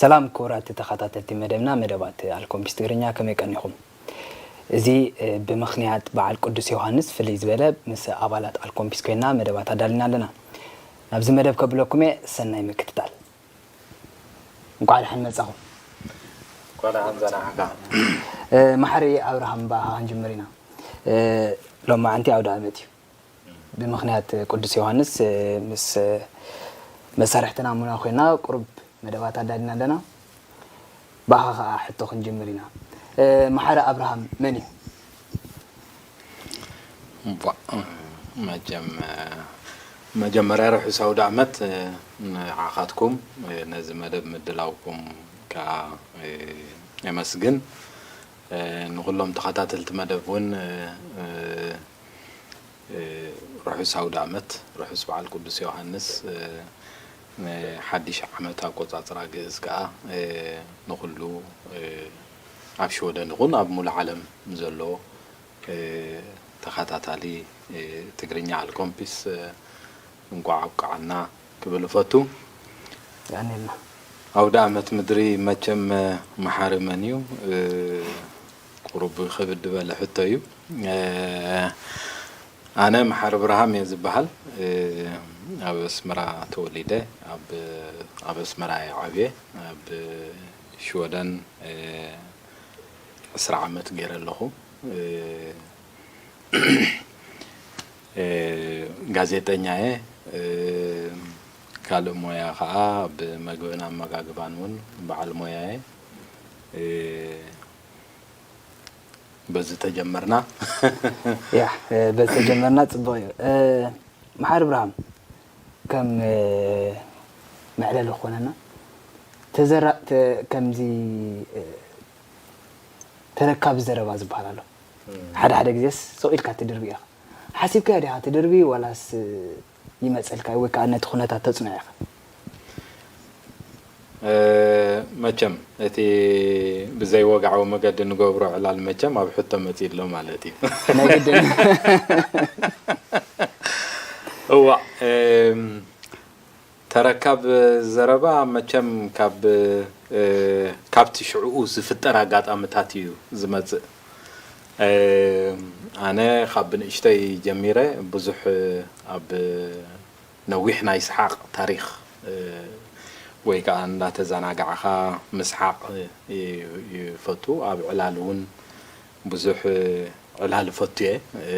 ሰላም ክቡራት ተኸታተልቲ መደብና፣ መደባት ኣልኮምፒስ ትግርኛ፣ ከመይ ቀኒኹም? እዚ፣ እ፣ ብምኽንያት በዓል ቅዱስ ዮሃንስ ፍልይ ዝበለ ምስ ኣባላት ኣልኮምፒስ ኮይና መደባት ኣዳሊና ኣለና። ናብዚ መደብ ከብለኩም እየ፣ ሰናይ ምክትታል። እንኳዕ ደሓን መጻኹም። እንኳዕ ደሓን ጸናሕካ። እ፣ መሓሪ ኣብርሃም፣ ብኣኻ ክንጅምር ኢና። እ፣ ሎማዓንቲ ኣውደ ኣመት እዩ። ብምኽንያት ቅዱስ ዮሃንስ፣ እ፣ ምስ፣ እ፣ መሳርሕትና ሙና ኮይና ቁሩብ መደባት ኣዳሊና ኣለና። ብኣኻ ኸኣ ሕቶ ክንጅምር ኢና። እ፣ መሓሪ ኣብርሃም መን እዩ? እባ፣ መቸም፣ እ፣ መጀመርያ ርሑስ ኣውደ ኣመት፣ እ፣ ንዓኻትኩም፣ እ፣ ነዚ መደብ ምድላውኩም ከኣ፣ እ፣ የመስግን። እ፣ ንኹሎም ተኸታተልቲ መደብ እውን፣ እ፣ እ፣ እ፣ ርሑስ ኣውደ ኣመት፣ ርሑስ በዓል ቅዱስ ዮሃንስ፣ እ፣ ንሓድሽ ዓመት ኣቆጻጽራ ግእዝ ከኣ፣ እ፣ ንኹሉ፣ እ፣ ኣብ ሽወደን ይኹን ኣብ ሙሉእ ዓለም ዘሎ፣ እ፣ ተኸታታሊ፣ እ፣ ትግርኛ ኣልኮምፒስ፣ እ፣ እንቋዕ ኣብቅዓና ክብል እፈቱ። የቐንየልና። ኣውደ ኣመት ምድሪ መቸም መሓሪ መን እዩ? እ፣ ቁሩብ ክብድ ዝበለ ሕቶ እዩ። እ፣ ኣነ መሓሪ ኣብርሃም እየ ዝበሃል። እ፣ ኣብ ኣስመራ ተወሊደ፣ ኣብ፣ ኣብ ኣስመራ እየ ዓብየ። ኣብ ሽወደን፣ እ፣ ዕስራ ዓመት ገይረ ኣለኹ። እ፣ እ፣ ጋዜጠኛ እየ። እ፣ ካልእ ሞያ ኸዓ ኣብ መግብን ኣመጋግባን እውን በዓል ሞያ እየ። እ፣ በዚ ተጀመርና። ያ፣ እ፣ በዚ ተጀመርና ጽቡቕ እዩ። እ፣ መሓሪ ኣብርሃም፣ ከም፣ እ፣ መዕለሊ ክኾነና፣ ተዘራ-፣ ተ-፣ ከምዚ፣ እ፣ ተረካቢ ዘረባ ዝበሃል ኣሎ። ሓደ ሓደ ግዜስ ስቕ ኢልካ ትድርቢ ኢኻ። ሓሲብካዮ ዲኻ ትድርቢ ዋላስ ይመጸልካ ወይ ከኣ ነቲ ኩነታት ተጽንዖ ኢኻ? እ፣ መቸም እቲ ብዘይ ወግዓዊ መገዲ ንገብሮ ዕላል መቸም ኣብ ሕቶ መጺእ ኣሎ ማለት እዩ። ናይ ግድን። እዋ፣ እም፣ ተረካብ ዘረባ መቸም ካብ፣ እ፣ ካብቲ ሽዕኡ ዝፍጠር ኣጋጣምታት እዩ ዝመጽእ። እ፣ ኣነ ካብ ብንእሽተይ ጀሚረ ብዙሕ ኣብ ነዊሕ ናይ ሰሓቕ ታሪኽ፣ እ፣ ወይ ከኣ እንዳተዘናጋዕኻ ምስሓቕ ይ-፣ ይፈቱ። ኣብ ዕላል እውን ብዙሕ ዕላል እፈቱ እየ፣ እ፣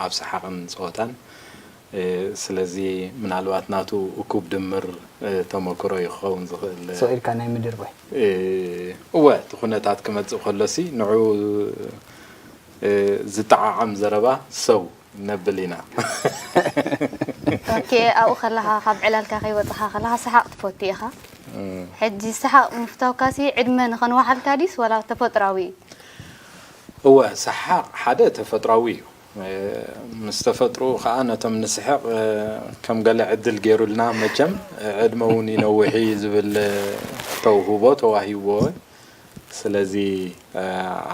ኣብ ሰሓቕን ጸወታን። እ፣ ስለዚ ምናልባት ናቱ እኩብ ድምር፣ እ፣ ተመክሮ እዩ ክኸውን ዝኽእል። ስቕ ኢልካ ናይ ምድርባይ። እ፣ እወ፣ እቲ ኩነታት ክመጽእ ከሎሲ ንዑ፣ እ፣ ዝጠዓዓም ዘረባ ሰው ነብል ኢና። ኦኬ፣ ኣብኡ ከለኻ ካብ ዕላልካ ከይወጻኻ ከለኻ ሰሓቕ ትፈቱ ኢኻ። ሕጂ ሰሓቕ ምፍታውካሲ ዕድመ ንኸንዋሓልካ ድዩስ ዋላ ተፈጥራዊ እዩ? እወ፣ ሰሓቕ ሓደ ተፈጥራዊ እዩ። እ፣ ምስ ተፈጥሮኡ ከኣ ነቶም ንስሕቕ፣ እ፣ ከም ገለ ዕድል ገይሩልና መቸም፣ እ፣ ዕድመ እውን ይነውሕ እዩ ዝብል፣ እ፣ ተውህቦ ተዋሂብዎ። ስለዚ፣ እ፣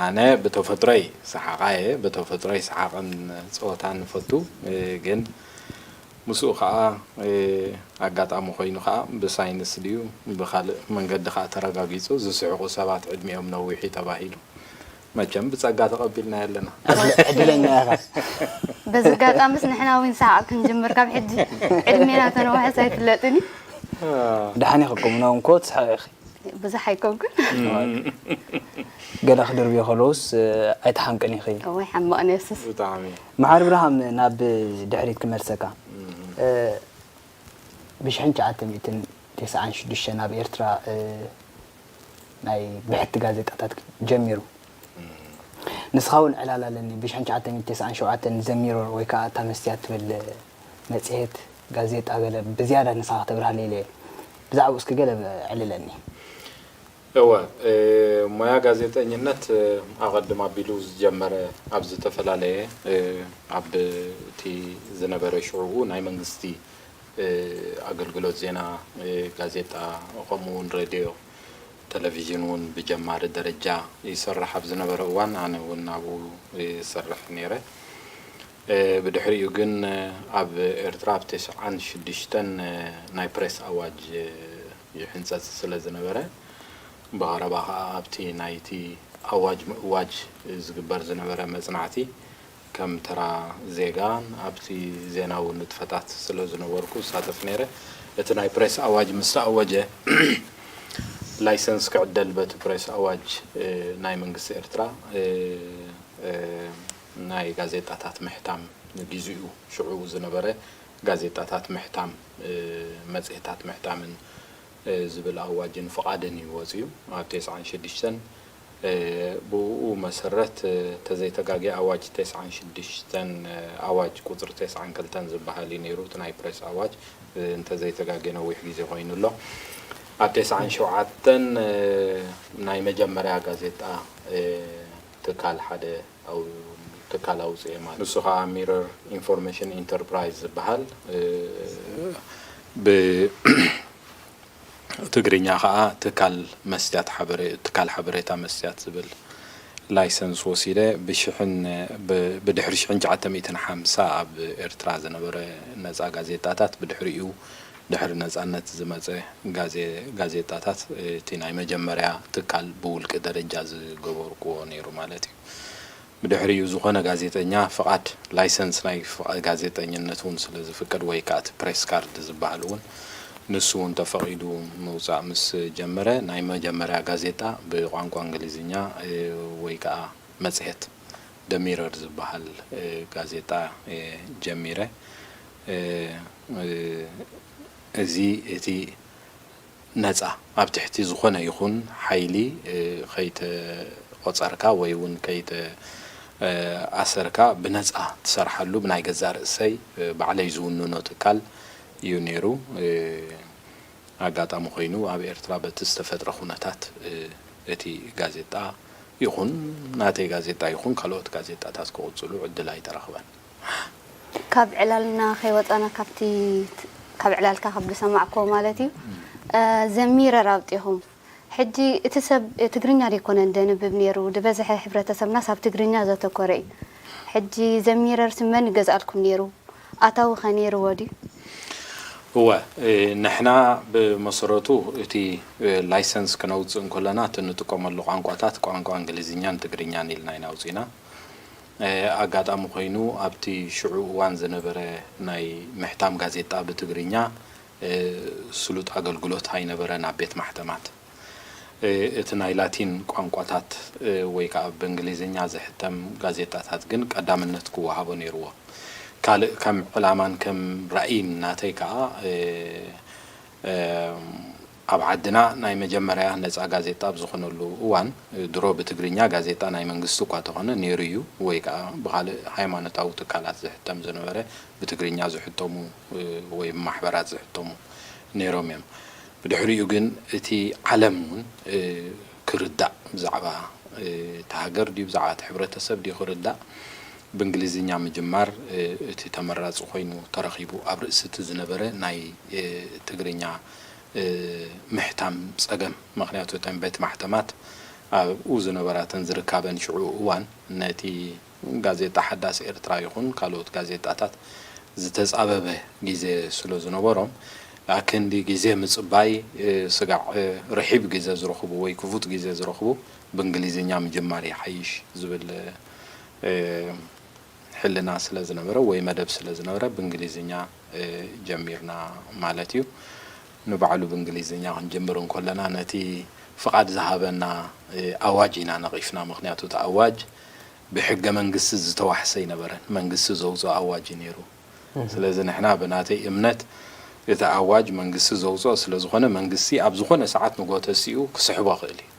ኣነ ብተፈጥሮይ ሰሓቓይ እየ፣ ብተፈጥሮይ ሰሓቕን ጸወታን እፈቱ። እ፣ ግን ምስኡ ኸዓ፣ እ፣ ኣጋጣሚ ኮይኑ ኸዓ ብሳይንስ ድዩ ብኻልእ መንገዲ ኸዓ ተረጋጊጹ ዝስሕቑ ሰባት ዕድሚኦም ነዊሕ እዩ ተባሂሉ። መቸም ብጸጋ ተቐቢልናዮ ኣለና። ዕድለኛ ኢኻ። በዚ ኣጋጣሚስ ንሕና እውን ሰሓቕ ክንጅምር ካብ ሕጂ ዕድሜና ተነውሐስ ኣይፍለጥን እዩ። ደሓን ኢኻ፣ ከምኡ እውን እኮ ትስሕቕ ኢኺ። ብዙሕ ኣይኮንኩን። ገለ ክድርብዮ ከለውስ፣ እ፣ ኣይትሓምቅን ኢኺ። እወ፣ ይሓምቕን እየ፣ እሱስ። ብጣዕሚ። መሓሪ ብርሃም፣ ናብ ድሕሪት ክመልሰካ። እ፣ ብሽሕን ትሽዓተ ሚእትን ተስዓን ሽዱሽተን ኣብ ኤርትራ፣ እ፣ ናይ ብሕቲ ጋዜጣታት ጀሚሩ። ንስኻ እውን ዕላል ኣለኒ፣ ብሽሕን ትሽዓተ ሚእትን ተስዓን ሸውዓተን ዘሚሮር ወይ ከኣ እታ መስትያት ትብል መጽሔት፣ ጋዜጣ ገለ ብዝያዳ ንስኻ ከተብርሃለይ ኢለ እየ። ብዛዕባኡ እስኪ ገለ ኣዕልለኒ። እወ፣ እ፣ ሞያ ጋዜጠኝነት፣ እ፣ ኣቐድም ኣቢሉ ዝጀመረ ኣብ ዝተፈላለየ፣ እ፣ ኣብ እቲ ዝነበረ ሽዕኡ ናይ መንግስቲ፣ እ፣ ኣገልግሎት ዜና፣ እ፣ ጋዜጣ፣ ከምኡ እውን ሬድዮ፣ ቴሌቪዥን እውን ብጀማሪ ደረጃ ይሰርሕ ኣብ ዝነበረ እዋን ኣነ እውን ኣብኡ ይሰርሕ ነይረ። እ፣ ብድሕሪኡ ግን፣ እ፣ ኣብ ኤርትራ ኣብ ተስዓን ሽዱሽተን፣ እ፣ ናይ ፕሬስ ኣዋጅ፣ እ፣ ይሕንጸጽ ስለ ዝነበረ፣ ብቐረባ ኸኣ ኣብቲ ናይቲ ኣዋጅ ምእዋጅ ዝግበር ዝነበረ መጽናዕቲ ከም ተራ ዜጋን ኣብቲ ዜናዊ ንጥፈታት ስለ ዝነበርኩ ዝሳተፍ ነይረ። እቲ ናይ ፕሬስ ኣዋጅ ምስ ተኣወጀ ላይሰንስ ክዕደል በቲ ፕሬስ ኣዋጅ ናይ መንግስቲ ኤርትራ ናይ ጋዜጣታት ምሕታም ንግዚኡ ሽዑ ዝነበረ ጋዜጣታት ምሕታም መጽሔታት ምሕታምን ዝብል ኣዋጅን ፍቓድን እዩ ወፂኡ ኣብ ተስዓን ሽዱሽተን። ብኡ መሰረት ተዘይተጋጌ ኣዋጅ ተስዓን ሽዱሽተን ኣዋጅ ቁፅሪ ተስዓን ክልተን ዝበሃል እዩ ነይሩ እቲ ናይ ፕሬስ ኣዋጅ። እንተዘይተጋጌ ነዊሕ ግዜ ኮይኑ ኣሎ። ኣብ ተስዓን ሸውዓተን ናይ መጀመርያ ጋዜጣ ትካል ሓደ ትካል ኣውፅኤ ማለት ንሱ ከዓ ሚረር ኢንፎርሜሽን ኢንተርፕራይዝ ዝበሃል ብትግርኛ ከዓ ትካል መስትያት ትካል ሓበሬታ መስትያት ዝብል ላይሰንስ ወሲደ ብሽሕን ብድሕሪ ሽሕን ትሽዓተ ሚእትን ሓምሳ ኣብ ኤርትራ ዝነበረ ነፃ ጋዜጣታት ብድሕሪኡ ድሕሪ ነፃነት ዝመፀ ጋዜጣታት እቲ ናይ መጀመርያ ትካል ብውልቂ ደረጃ ዝገበርኩዎ ነይሩ ማለት እዩ። ብድሕሪኡ ዝኾነ ጋዜጠኛ ፍቓድ ላይሰንስ ናይ ጋዜጠኝነት እውን ስለ ዝፍቀድ ወይ ከዓ እቲ ፕሬስ ካርድ ዝበሃል እውን ንሱ እውን ተፈቒዱ ምውፃእ ምስ ጀመረ ናይ መጀመርያ ጋዜጣ ብቋንቋ እንግሊዝኛ ወይ ከዓ መፅሄት ደሚረር ዝበሃል ጋዜጣ ጀሚረ። እዚ እቲ ነፃ ኣብ ትሕቲ ዝኾነ ይኹን ሓይሊ ከይተቆፀርካ ወይ እውን ከይተኣሰርካ ብነፃ ትሰርሓሉ ብናይ ገዛእ ርእሰይ ባዕለይ ዝውንኖ ትካል እዩ ነይሩ። ኣጋጣሚ ኮይኑ ኣብ ኤርትራ በቲ ዝተፈጥረ ኩነታት እቲ ጋዜጣ ይኹን ናተይ ጋዜጣ ይኹን ካልኦት ጋዜጣታት ክቕፅሉ ዕድል ኣይተረኽበን። ካብ ዕላልና ከይወፃና ካብቲ ካብ ዕላልካ ካብ ዝሰማዕኮ ማለት እዩ ዘሚረር ኣብጢኹም ሕጂ እቲ ሰብ ትግርኛ ዘይኮነ እንደንብብ ነይሩ ዝበዝሐ ሕብረተሰብናስ ኣብ ትግርኛ ዘተኮረ እዩ ሕጂ ዘሚረር ስመን ይገዝኣልኩም ነይሩ ኣታዊ ከ ነይርዎ ድዩ? እወ ንሕና ብመሰረቱ እቲ ላይሰንስ ክነውፅእ እንከለና እቲ ንጥቀመሉ ቋንቋታት ቋንቋ እንግሊዝኛን ትግርኛን ኢልና ኢና ኣውፂና። ኣጋጣሚ ኮይኑ ኣብቲ ሽዑ እዋን ዝነበረ ናይ ምሕታም ጋዜጣ ብትግርኛ ስሉጥ ኣገልግሎት ኣይነበረን ኣብ ቤት ማሕተማት። እቲ ናይ ላቲን ቋንቋታት ወይ ከዓ ብእንግሊዝኛ ዝሕተም ጋዜጣታት ግን ቀዳምነት ክወሃቦ ነይርዎ። ካልእ ከም ዕላማን ከም ራእይን ናተይ ከዓ ኣብ ዓድና ናይ መጀመርያ ነፃ ጋዜጣ ኣብ ዝኾነሉ እዋን ድሮ ብትግርኛ ጋዜጣ ናይ መንግስቲ እኳ ተኾነ ነይሩ እዩ ወይ ከዓ ብካልእ ሃይማኖታዊ ትካላት ዝሕተም ዝነበረ ብትግርኛ ዝሕተሙ ወይ ብማሕበራት ዝሕተሙ ነይሮም እዮም። ብድሕሪኡ ግን እቲ ዓለም እውን ክርዳእ ብዛዕባ እቲ ሃገር ድዩ ብዛዕባ እቲ ሕብረተሰብ ድዩ ክርዳእ ብእንግሊዝኛ ምጅማር እቲ ተመራፂ ኮይኑ ተረኺቡ ኣብ ርእሲ እቲ ዝነበረ ናይ ትግርኛ ምሕታም ፀገም ምክንያቱ እተን ቤት ማሕተማት ኣብኡ ዝነበራተን ዝርካበን ሽዑ እዋን ነቲ ጋዜጣ ሓዳስ ኤርትራ ይኹን ካልኦት ጋዜጣታት ዝተፃበበ ግዜ ስለ ዝነበሮም ኣክንዲ ግዜ ምፅባይ ስጋዕ ርሒብ ግዜ ዝረኽቡ ወይ ክፉት ግዜ ዝረኽቡ ብእንግሊዝኛ ምጅማር ይሓይሽ ዝብል ሕልና ስለ ዝነበረ ወይ መደብ ስለ ዝነበረ ብእንግሊዝኛ ጀሚርና ማለት እዩ። ንባዕሉ ብእንግሊዝኛ ክንጅምር እንከለና ነቲ ፍቓድ ዝሃበና ኣዋጅ ኢና ነቒፍና። ምኽንያቱ እቲ ኣዋጅ ብሕገ መንግስቲ ዝተዋሕሰ ኣይነበረን። መንግስቲ ዘውፅኦ ኣዋጅ እዩ ነይሩ። ስለዚ ንሕና ብናተይ እምነት እቲ ኣዋጅ መንግስቲ ዘውፅኦ ስለ ዝኾነ መንግስቲ ኣብ ዝኾነ ሰዓት ንጎተሲኡ ክስሕቦ ይኽእል እዩ።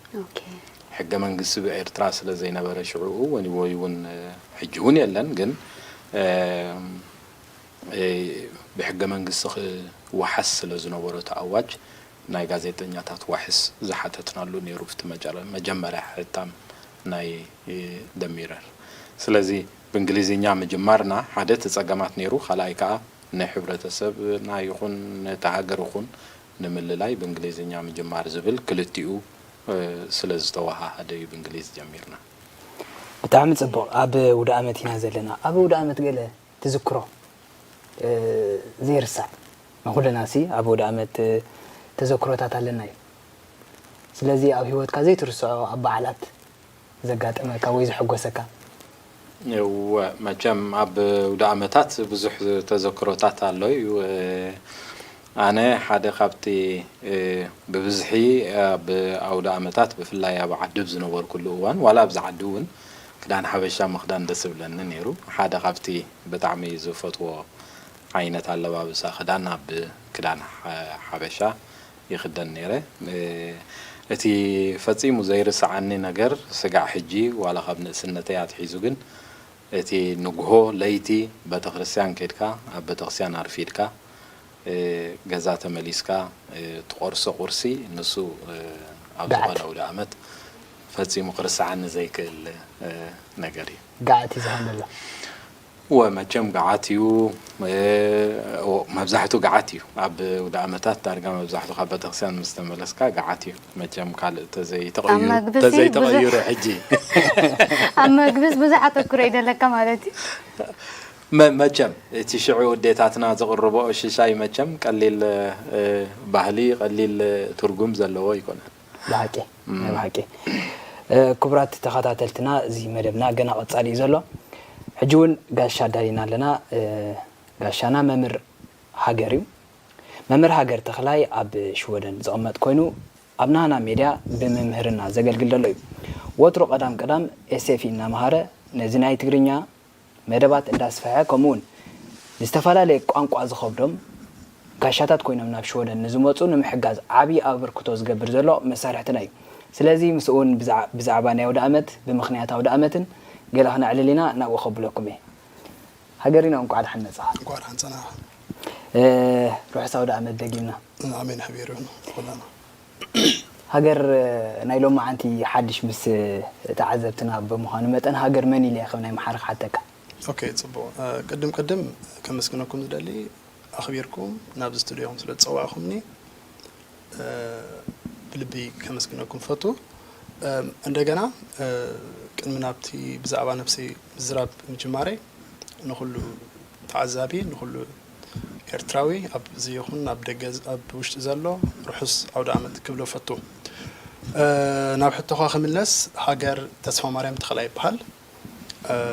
ሕገ መንግስቲ ብኤርትራ ስለ ዘይነበረ ሽዑኡ ወይ እውን ሕጂ እውን የለን ግን ብሕገ መንግስቲ ክወሓስ ስለ ዝነበሮ እቲ ኣዋጅ ናይ ጋዜጠኛታት ዋሕስ ዝሓተትናሉ ነይሩ ብቲ መጀመርያ ሕታም ናይ ደሚረር። ስለዚ ብእንግሊዝኛ ምጅማርና ሓደ እቲ ጸገማት ነይሩ፣ ካልኣይ ከኣ ንሕብረተሰብና ይኹን ነታ ሃገር ይኹን ንምልላይ ብእንግሊዝኛ ምጅማር ዝብል ክልቲኡ ስለ ዝተወሃሃደ እዩ ብእንግሊዝ ጀሚርና። ብጣዕሚ ጽቡቕ። ኣብ ውደ ኣመት ኢና ዘለና። ኣብ ውደ ኣመት ገለ ትዝክሮ ዘይርሳዕ ንኹልና ሲ ኣብ ወደ ኣመት ተዘክሮታት ኣለና እዩ። ስለዚ ኣብ ህይወትካ ዘይትርስዖ ኣብ በዓላት ዘጋጠመካ ወይ ዘሐጎሰካ? እወ፣ መቸም ኣብ ውደ ዓመታት ብዙሕ ተዘክሮታት ኣሎ እዩ። ኣነ ሓደ ካብቲ ብብዝሒ ኣብ ኣውደ ዓመታት፣ ብፍላይ ኣብ ዓዲ ኣብ ዝነበርኩሉ እዋን፣ ዋላ ኣብዚ ዓዲ እውን ክዳን ሓበሻ ምኽዳን ደስ ይብለኒ ነይሩ። ሓደ ካብቲ ብጣዕሚ ዝፈትዎ ዓይነት ኣለባብሳ ክዳን ኣብ ክዳን ሓበሻ ይኽደን ነይረ። እቲ ፈጺሙ ዘይርስዓኒ ነገር፣ ስጋዕ ሕጂ ዋላ ካብ ንእስነተይ ኣትሒዙ ግን፣ እቲ ንግሆ ለይቲ ቤተክርስትያን ከድካ፣ ኣብ ቤተክርስትያን ኣርፊድካ ገዛ ተመሊስካ ትቆርሶ ቁርሲ፣ ንሱ ኣብ ዝኾነ ኣውደ ዓመት ፈጺሙ ክርስዓኒ ዘይክእል ነገር እዩ። ገዓት እዩ ዝኸውን ዘሎ። እወ፣ መቸም ገዓት እዩ። መብዛሕቱ ገዓት እዩ። ኣብ ውደ ዓመታት ዳርጋ መብዛሕቱ ካብ ቤተክርስትያን ምስ ተመለስካ ገዓት እዩ። መቸም ካልእ ተዘይተቐይሩ ሕጂ ኣብ መግብስ ብዙሕ ኣተኩሮ ይደለካ ማለት እዩ። መቸም እቲ ሽዑ ወዴታትና ዝቕርቦ ሽሻይ መቸም ቀሊል ባህሊ፣ ቀሊል ትርጉም ዘለዎ ኣይኮነን። ብሓቂ ናይ ብሓቂ። ክቡራት ተኸታተልትና፣ እዚ መደብና ገና ቀጻሊ እዩ ዘሎ። ሕጂ እውን ጋሻ ኣዳሊና ኣለና። ጋሻና መምህር ሃገር እዩ። መምህር ሃገር ተኽላይ ኣብ ሽወደን ዝቕመጥ ኮይኑ፣ ኣብ ናህና ሜድያ ብመምህርና ዘገልግል ዘሎ እዩ። ወትሩ ቀዳም ቀዳም ኤስኤፍኢ እናመሃረ ነዚ ናይ ትግርኛ መደባት እንዳስፈሐ፣ ከምኡ እውን ንዝተፈላለየ ቋንቋ ዝኸብዶም ጋሻታት ኮይኖም ናብ ሽወደን ንዝመፁ ንምሕጋዝ ዓብዪ ኣበርክቶ ዝገብር ዘሎ መሳርሕትና እዩ። ስለዚ ምስኡ እውን ብዛዕባ ናይ ኣውደ ኣመት፣ ብምኽንያት ኣውደ ኣመትን ገለ ክነዕልል ኢና፣ ናብኡ ከብለኩም እየ። ሃገሪና እንኳዕ ደሓን መጻኻ። እንኳዕ ደሓን ጸናኻ። ርሑስ ኣውደ ኣመት ደጊምና። ኣሜን። ሓቢሩ ይኹን ኩላና። ሃገር ናይ ሎማዓንቲ ሓድሽ ምስ ተዓዘብትና ብምዃኑ መጠን፣ ሃገር መን ኢለ ከም ናይ መሓሪ ክሓተካ። ኦኬ፣ ጽቡቕ። ቅድም ቅድም ከመስግነኩም ዝደሊ፣ ኣኽቢርኩም ናብዚ ስቱድዮኹም ስለ ዝጸዋዕኹምኒ ብልቢ ከመስግነኩም ፈቱ። እንደገና ቅድሚ ናብቲ ብዛዕባ ነብሰይ ምዝራብ ምጅማረይ፣ ንኹሉ ተዓዛቢ፣ ንኹሉ ኤርትራዊ ኣብዚ ይኹን ኣብ ደገ ኣብ ውሽጢ ዘሎ ርሑስ ኣውደ ኣመት ክብሎ ፈቱ። ናብ ሕቶኻ ክምለስ፣ ሃገር ተስፋማርያም ተኽላይ ይበሃል።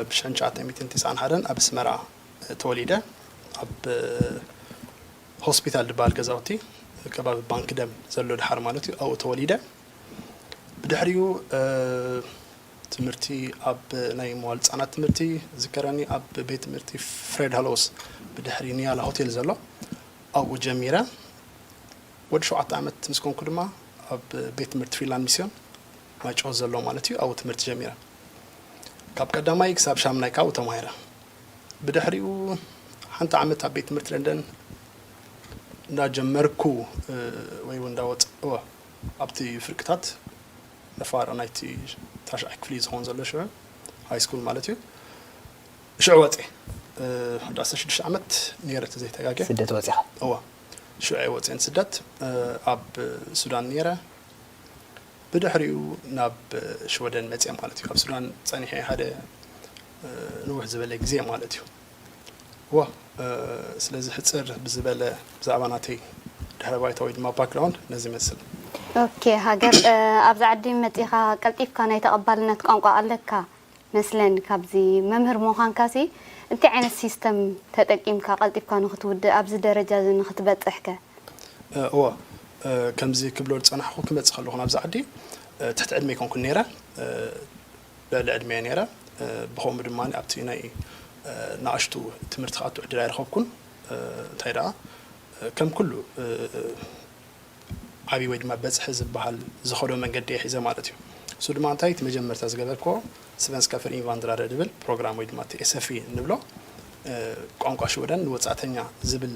ብሽሕን ትሽዓተ ሚእትን ተስዓን ሓደን ኣብ ኣስመራ ተወሊደ። ኣብ ሆስፒታል ዝበሃል ገዛውቲ፣ ከባቢ ባንክ ደም ዘሎ ድሓር ማለት እዩ፣ ኣብኡ ተወሊደ። ብድሕሪኡ ትምህርቲ ኣብ ናይ መዋል ህጻናት ትምህርቲ ዝከረኒ ኣብ ቤት ትምህርቲ ፍሬድ ሃሎስ፣ ብድሕሪ ኒያላ ሆቴል ዘሎ ኣብኡ ጀሚረ። ወዲ ሸውዓተ ዓመት ምስ ኮንኩ ድማ ኣብ ቤት ትምህርቲ ፊንላንድ ሚስዮን ማይጨው ዘሎ ማለት እዩ ኣብኡ ትምህርቲ ጀሚረ። ካብ ቀዳማይ ክሳብ ሻምናይ ካብኡ ተማሂረ። ብድሕሪኡ ሓንቲ ዓመት ኣብ ቤት ትምህርቲ ለንደን እንዳጀመርኩ ወይ እውን እንዳወፅእወ ኣብቲ ፍርቅታት ነፋር ናይቲ ታሽዓይ ክፍሊ ዝኸውን ዘሎ ሽዑ ሃይ ስኩል ማለት እዩ። ሽዑ ወፅእ ወዲ ዓሰርተ ሽዱሽተ ዓመት ነይረ ተዘይተጋግየ። ስደት ወፂኻ? እዋ ሽዑ ወፅእን ስደት ኣብ ሱዳን ነይረ። ብድሕሪኡ ናብ ሽወደን መፅየ ማለት እዩ። ኣብ ሱዳን ፀኒሐ ሓደ ንውሕ ዝበለ ግዜ ማለት እዩ። ዋ ስለዚ ሕፅር ብዝበለ ብዛዕባ ናተይ ድሕረ ባይታ ወይ ድማ ባክግራውንድ ነዚ ይመስል። ኦኬ ሃገር ኣብዚ ዓዲ መፂኻ ቀልጢፍካ ናይ ተቐባልነት ቋንቋ ኣለካ መስለኒ። ካብዚ መምህር ምዃንካሲ እንታይ ዓይነት ሲስተም ተጠቂምካ ቀልጢፍካ ንክትውድእ ኣብዚ ደረጃ እዚ ንክትበፅሕከ? እወ ከምዚ ክብሎ ዝፀናሕኩ ክመፅእ ከለኹ ናብዚ ዓዲ ትሕቲ ዕድመ ኣይኮንኩን ነይረ። ልዕሊ ዕድመ እየ ነይረ። ብኸምኡ ድማ ኣብቲ ናይ ንኣሽቱ ትምህርቲ ክኣቱ ዕድል ኣይረኸብኩን። እንታይ ደኣ ከም ኩሉ ዓብዪ ወይ ድማ በፅሒ ዝበሃል ዝኸዶ መንገዲ እየ ሒዘ ማለት እዩ። እሱ ድማ እንታይ እቲ መጀመርታ ዝገበርክዎ ስቨንስካ ፈር ኢንቫንድራረ ዝብል ፕሮግራም ወይ ድማ እቲ ኤስኤፍኢ ንብሎ ቋንቋ ሽወደን ንወፃእተኛ ዝብል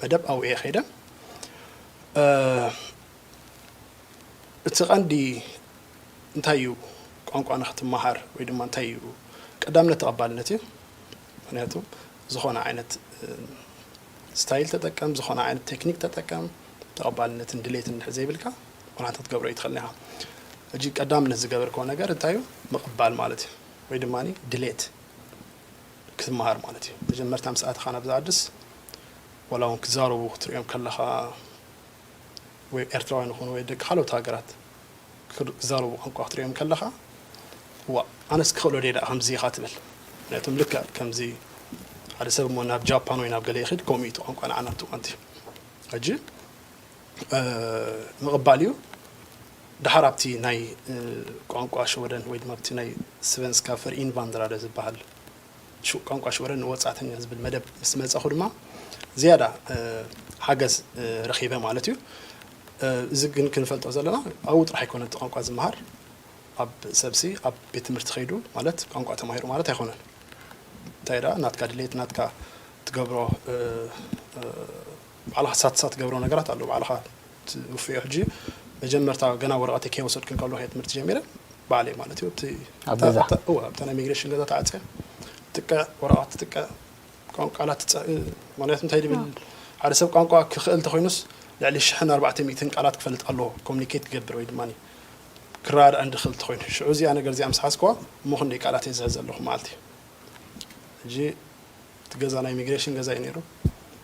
መደብ ኣብኡ እየ ከይደ። እቲ ቀንዲ እንታይ እዩ ቋንቋ ንክትመሃር ወይ ድማ እንታይ እዩ ቀዳምነት ተቐባልነት እዩ። ምክንያቱ ዝኾነ ዓይነት ስታይል ተጠቀም፣ ዝኾነ ዓይነት ቴክኒክ ተጠቀም፣ ተቐባልነትን ድሌትን እንድሕር ዘይብልካ ዋላ እንታይ ክትገብሮ ኣይትኽእልን ኢኻ። ሕጂ ቀዳምነት ዝገበርክዎ ነገር እንታይ እዩ? ምቕባል ማለት እዩ ወይ ድማ ድሌት ክትመሃር ማለት እዩ። መጀመርታ ምስ ኣተኻ ናብዛ ዓድስ ዋላ እውን ክዛረቡ ክትሪኦም ከለኻ ወይ ኤርትራውያን ይኹኑ ወይ ደቂ ካልኦት ሃገራት ክዛረቡ ቋንቋ ክትሪኦም ከለኻ፣ ዋ ኣነስ ክኽእሎ ደኣ ከምዚ ኢኻ ትብል። ምክንያቱም ልክዕ ከምዚ ሓደ ሰብ እሞ ናብ ጃፓን ወይ ናብ ገለ ይኽድ፣ ከምኡ እዩ እቲ ቋንቋ ንዓና ትቋንቲ። ሕጂ ምቕባል እዩ። ድሓር ኣብቲ ናይ ቋንቋ ሽወደን ወይ ድማ ኣብቲ ናይ ስቨንስካ ፈር ኢንቫንድራደ ዝበሃል ቋንቋ ሽወደን ንወፃእተኛ ዝብል መደብ ምስ መፀኹ ድማ ዝያዳ ሓገዝ ረኺበ ማለት እዩ። እዚ ግን ክንፈልጦ ዘለና ኣብኡ ጥራሕ ኣይኮነን እቲ ቋንቋ ዝመሃር። ኣብ ሰብሲ ኣብ ቤት ትምህርቲ ከይዱ ማለት ቋንቋ ተማሂሩ ማለት ኣይኮነን። እንታይ ደኣ ናትካ ድሌት ናትካ ትገብሮ ባዕልኻ ሳትሳ ትገብሮ ነገራት ኣለዉ። ባዕልኻ ትውፍዮ። ሕጂ መጀመርታ ገና ወረቐተይ ከይወሰድኩ እንከለኹ እየ ትምህርቲ ጀሚረ ባዕለይ ማለት እዩ። ኣብታ ናይ ሚግሬሽን ገዛ ተዓፅያ ትጥቅዕ፣ ወረቐት ትጥቅዕ፣ ቃላት ትፀ ማለት እንታይ ድብል ሓደ ሰብ ቋንቋ ክኽእል እንተኮይኑስ ልዕሊ ሽሕን ኣርባዕተ ሚእትን ቃላት ክፈልጥ ኣለዎ ኮሚኒኬት ክገብር ወይ ድማ ክረዳዳእ እንድኽእል እንተኮይኑ። ሽዑ እዚኣ ነገር እዚኣ ምስ ሓዝክዋ እሞ ክንደይ ቃላት እየ ዝሕዝ ኣለኹ መዓልቲ። ሕጂ እቲ ገዛ ናይ ኢሚግሬሽን ገዛ እዩ ነይሩ።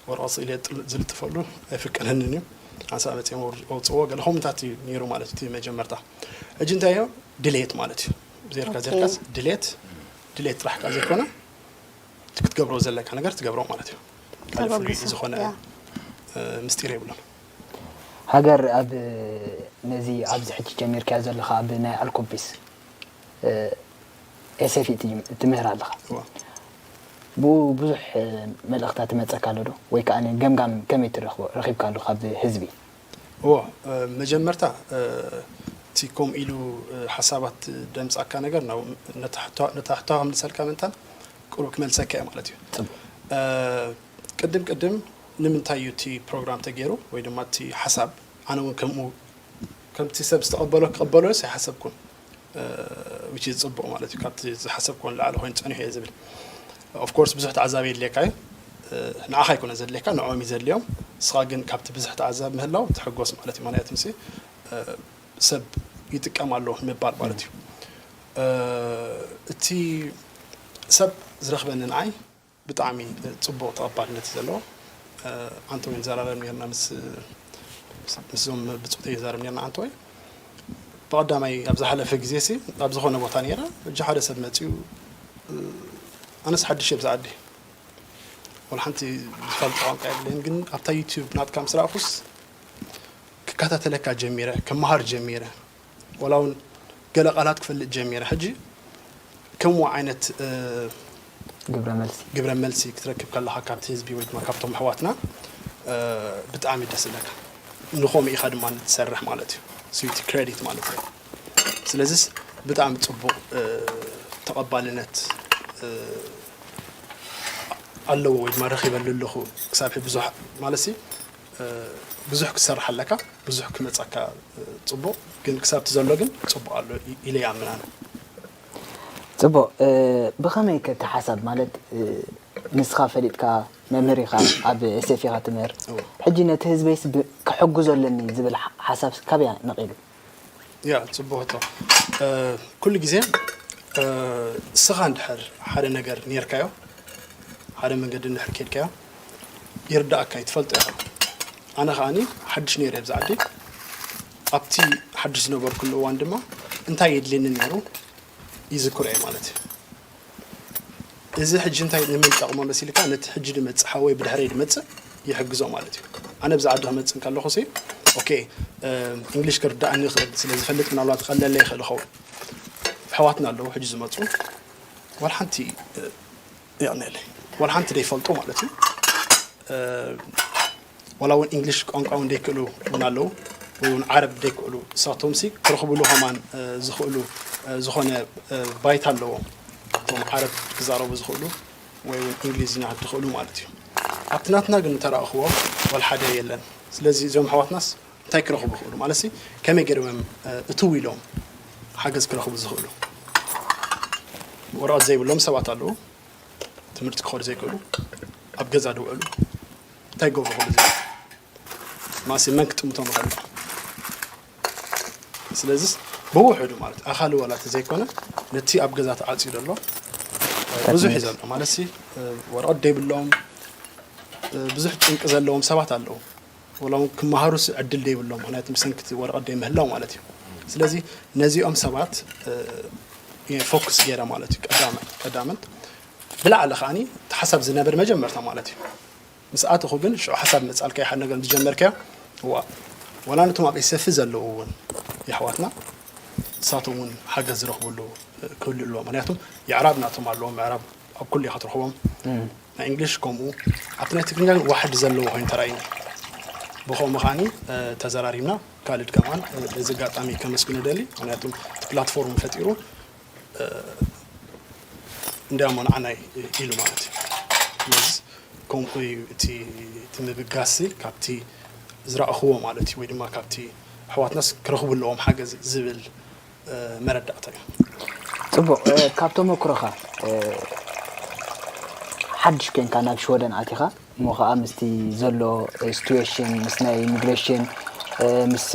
ወረቐት ስእሊ ዝልጥፈሉ ኣይፍቀደንን እዩ። ሓንሳእ መፅኦም ኣውፅዎ ገለ ከምኡታት እዩ ነይሩ ማለት እዩ እቲ መጀመርታ። ሕጂ እንታይ እዮ ድሌት ማለት እዩ። ዜርካ ዜርካስ ድሌት ድሌት ጥራሕካ ዘይኮነ ክትገብሮ ዘለካ ነገር ትገብሮ ማለት እዩ። ካልእ ፍሉይ ዝኾነ ምስጢር የብሉን። ሃገር ኣብ ነዚ ኣብዚ ሕጂ ጀሚርካዮ ዘለኻ ኣብ ናይ ኣልኮምፒስ ኤስኤፍኢ ትምህር ኣለኻ። ብኡ ብዙሕ መልእኽታት ይመፀካ ኣሎ ዶ? ወይ ከዓ ገምጋም ከመይ ትረኽቦ ረኺብካሉ ካብ ህዝቢ? እዎ መጀመርታ እቲ ከምኡ ኢሉ ሓሳባት ደምፃካ ነገር ነታ ሕቶ ክምልሰልካ ምእንታን ቅሩብ ክመልሰካ እየ ማለት እዩ። ቅድም ቅድም ንምንታይ እዩ እቲ ፕሮግራም ተገይሩ ወይ ድማ እቲ ሓሳብ ኣነ እውን ከምኡ ከምቲ ሰብ ዝተቐበሎ ክቐበሎ ኣይሓሰብኩን። which is ፅቡቕ ማለት እዩ። ካብቲ ዝሓሰብክዎ ንላዕሊ ኮይኑ ፀኒሑ እየ ዝብል። Of course ብዙሕ ተዓዛቢ የድልየካ እዩ። ንዓኻ ኣይኮነ ዘድልየካ ንዕኦም እዩ ዘድልዮም። ንስኻ ግን ካብቲ ብዙሕ ተዓዛቢ ምህላው ትሕጎስ ማለት እዩ። ምክንያቱ ምሲ ሰብ ይጥቀም ኣሎ ንምባል ማለት እዩ። እቲ ሰብ ዝረኽበኒ ንዓይ ብጣዕሚ ፅቡቕ ተቐባልነት እዩ ዘለዎ። ኣንተ ወይ ንዘራረብ ነርና ምስ ምስዞም ብፁዕ ተይዛረብ ነርና ኣንተ ወይ ብቐዳማይ ኣብ ዝሓለፈ ግዜ ሲ ኣብ ዝኾነ ቦታ ነይረ። እጂ ሓደ ሰብ መፅኡ ኣነስ ሓድሽ እየ ብዛ ዓዲ ወላ ሓንቲ ዝፈልጦ ቋንቋ የብለይን፣ ግን ኣብታ ዩቲዩብ ናትካ ምስ ረኣኹስ ክከታተለካ ጀሚረ፣ ክመሃር ጀሚረ፣ ወላ እውን ገለ ቃላት ክፈልጥ ጀሚረ። ሕጂ ከምኡ ዓይነት ግብረ መልሲ ግብረ መልሲ ክትረክብ ከለኻ ካብቲ ህዝቢ ወይ ድማ ካብቶም ኣሕዋትና ብጣዕሚ ደስ ይብለካ። ንኸምኡ ኢኻ ድማ ትሰርሕ ማለት እዩ። ስዊቲ ክሬዲት ማለት እዩ። ስለዚስ ብጣዕሚ ፅቡቕ ተቐባልነት ኣለዎ ወይ ድማ ረኺበሉ ኣለኹ። ክሳብ ብዙሕ ማለትሲ ብዙሕ ክትሰርሕ ኣለካ፣ ብዙሕ ክመፀካ ፅቡቕ ግን ክሳብቲ ዘሎ ግን ፅቡቕ ኣሎ ኢለ ይኣምን ኣነ። ፅቡቕ። ብኸመይ ከ እቲ ሓሳብ ማለት ንስኻ ፈሊጥካ መምህር ኢኻ ኣብ ኤስኤፍ ኢኻ ትምህር ሕጂ ነቲ ህዝበይስ ክሕግዞ ኣለኒ ዝብል ሓሳብ ካበይ ነቒሉ? ያ ፅቡቅ ሕቶ። ኩሉ ግዜ እስኻ እንድሕር ሓደ ነገር ኔርካዮ ሓደ መንገዲ እንድሕር ኬድካዮ ይርዳእካ እዩ ትፈልጦ ኢኻ። ኣነ ከዓኒ ሓድሽ ነይረ ኣብዚ ዓዲ። ኣብቲ ሓድሽ ዝነበርኩሉ እዋን ድማ እንታይ የድልየኒ ነይሩ ይዝክሮ እየ ማለት እዩ። እዚ ሕጂ እንታይ ንመን ይጠቕሞ መሲልካ ነቲ ሕጂ ድመፅእ ሓወይ ብድሕረይ ድመፅእ ይሕግዞ ማለት እዩ። ኣነ ብዛ ዓዲ ክመፅእ እንከለኹ ሲ ኦኬ እንግሊሽ ክርዳእኒ ይኽእል ስለ ዝፈልጥ ምናልባት ክቐለለይ ይኽእል ይኸውን። ኣሕዋትና ኣለዉ ሕጂ ዝመፁ ዋላ ሓንቲ የቕንየለይ ዋላ ሓንቲ ደይፈልጡ ማለት እዩ። ዋላ እውን እንግሊሽ ቋንቋ እውን ደይክእሉ እውን ኣለዉ ወይ እውን ዓረብ ደይክእሉ እሳቶም ሲ ክረኽብሉ ከማን ዝኽእሉ ዝኾነ ባይታ ኣለዎም። እቶም ዓረብ ክዛረቡ ዝኽእሉ ወይ እውን እንግሊዝኛ ዝኽእሉ ማለት እዩ። ኣብቲ ናትና ግን እንተረእኽዎ ዋላ ሓደ የለን። ስለዚ እዚኦም ኣሕዋትናስ እንታይ ክረኽቡ ይኽእሉ ማለት ሲ ከመይ ገይሮም እዮም እትው ኢሎም ሓገዝ ክረኽቡ ዝኽእሉ? ወረቐት ዘይብሎም ሰባት ኣለዉ። ትምህርቲ ክኸዱ ዘይክእሉ ኣብ ገዛ ድውዕሉ እንታይ ይገብሩ ክሉ ማሲ መን ክጥምቶም ይኽእል? ስለዚስ ብውሕዱ ማለት ኣኻሊ ዋላ ተዘይኮነ ነቲ ኣብ ገዛ ተዓፅዩ ዘሎ ብዙሕ እዩ ዘሎ ማለት ሲ ወረቐት ደይብሎም ብዙሕ ጭንቂ ዘለዎም ሰባት ኣለዉ። ወላ እውን ክመሃሩስ ዕድል ደይብሎም ምክንያቱ ብሰንኪ እቲ ወረቐት ደይምህላው ማለት እዩ። ስለዚ ነዚኦም ሰባት ፎክስ ገይረ ማለት እዩ። ቀዳመ ቀዳመን ብላዕሊ ከዓኒ እቲ ሓሳብ ዝነበረ መጀመርታ ማለት እዩ። ምስ ኣተኹ ግን ሽዑ ሓሳብ መጻልካ ይሓድ ነገር ዝጀመርካዮ ዋ ወላ ነቶም ኣብ ኤሰፊ ዘለዉ እውን የሕዋትና ንሳቶም እውን ሓገዝ ዝረኽብሉ ክህሉ ኣለዎ። ምክንያቱም የዕራብ ናቶም ኣለዎም። ምዕራብ ኣብ ኩሉ ኢኻ ትረኽቦም። ናይ እንግሊሽ ከምኡ ኣብቲ ናይ ትግርኛ ግን ዋሕድ ዘለዎ ኮይኑ ተራእዩኒ። ብኸምኡ ከዓኒ ተዘራሪብና ካልድ ከማን በዚ ኣጋጣሚ ከመስግኖ ደሊ። ምክንያቱም እቲ ፕላትፎርም ፈጢሩ እንዲያሞ ንዓናይ ኢሉ ማለት እዩ። ስለዚ ከምኡ እዩ እቲ እቲ ምብጋሲ ካብቲ ዝረእኽዎ ማለት እዩ ወይ ድማ ካብቲ ኣሕዋትናስ ክረኽቡ ኣለዎም ሓገዝ ዝብል መረዳእታ እዩ። ፅቡቕ። ካብ ተመክሮኻ ሓድሽ ኮይንካ ናብ ሽወደን ኣቲኻ እሞ ከዓ ምስቲ ዘሎ ሲትዌሽን ምስ ናይ ኢሚግሬሽን ምስ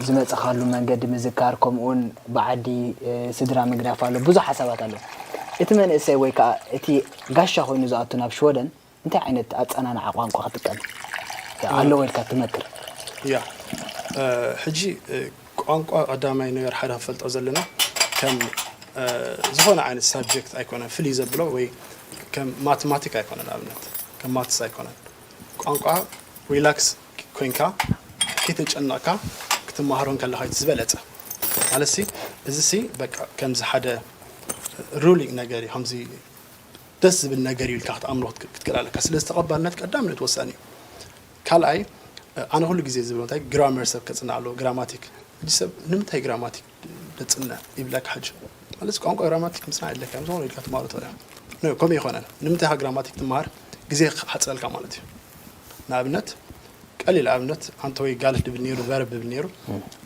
ዝመፀኻሉ መንገዲ ምዝካር ከምኡውን ብዓዲ ስድራ ምግዳፍ ኣሎ ብዙሕ ሓሳባት ኣሎ። እቲ መንእሰይ ወይ ከዓ እቲ ጋሻ ኮይኑ ዝኣቱ ናብ ሽወደን እንታይ ዓይነት ኣፀናንዓ ቋንቋ ክጥቀም ኣለዎ ኢልካ ትመክር? ያ ሕጂ ቋንቋ ቀዳማይ ነገር ሓደ ክንፈልጦ ዘለና ከም ዝኾነ ዓይነት ሳብጀክት ኣይኮነን ፍልይ ዘብሎ ወይ ከም ማትማቲክ ኣይኮነን። ኣብነት ከም ማትስ ኣይኮነን። ቋንቋ ሪላክስ ኮይንካ ከይተጨነቕካ ክትመሃሮ እንከለኻ እቲ ዝበለፀ ማለት ሲ እዚ ሲ በቃ ከምዚ ሓደ ሩሊንግ ነገር እዩ። ከምዚ ደስ ዝብል ነገር እዩ ኢልካ ክትኣምኖ ክትክእል ኣለካ። ስለዚ ተቐባልነት ቀዳምነት ወሳኒ እዩ። ካልኣይ ኣነ ኩሉ ግዜ ዝብሎ እንታይ ግራመር ሰብ ከፅንዕ ኣለዎ። ግራማቲክ ሕጂ ሰብ ንምንታይ ግራማቲክ ደፅንዕ ይብለካ። ሕጂ ማለት ቋንቋ ግራማቲክ ምፅናዕ የድለካ እዮም ዝኾነ ኢልካ ትማሃሮ ትኽእል ኢኻ። ከምኡ ይኮነን። ንምንታይ ኢኻ ግራማቲክ ትመሃር? ግዜ ክሓፅረልካ ማለት እዩ። ንኣብነት ቀሊል ኣብነት ኣንተ ወይ ጋልፍ ድብል ነይሩ ቨርብ ድብል ነይሩ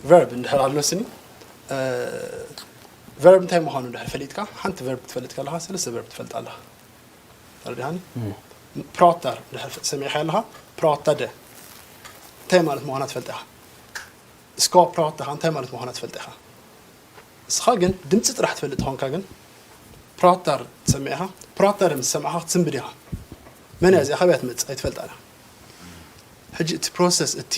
ቨርብ እንድሕር ኣሎ ስኒ ቨርብ እንታይ ምዃኑ እንድሕር ፈሊጥካ ሓንቲ ቨርብ ክትፈልጥ ከለኻ ሰለስተ ቨርብ ትፈልጥ ኣለኻ። ተረዲኻኒ? ፕራታር እንድሕር ሰሚዕካ ኣለኻ ፕራታደ እንታይ ማለት ምዃና ትፈልጥ ኢኻ። እስካ ፕራታ እንታይ ማለት ምዃና ትፈልጥ ኢኻ። እስኻ ግን ድምፂ ጥራሕ ትፈልጥ ተኾንካ ግን ፕራታር ትሰምዕ ኢኻ። ፕራታር ምስ ሰማዕኻ ክትስንብድ ኢኻ። መን እያ እዚኣ ካበይ እያ ትመፅእ ኣይትፈልጣን ኢኻ። ሕጂ እቲ ፕሮሰስ እቲ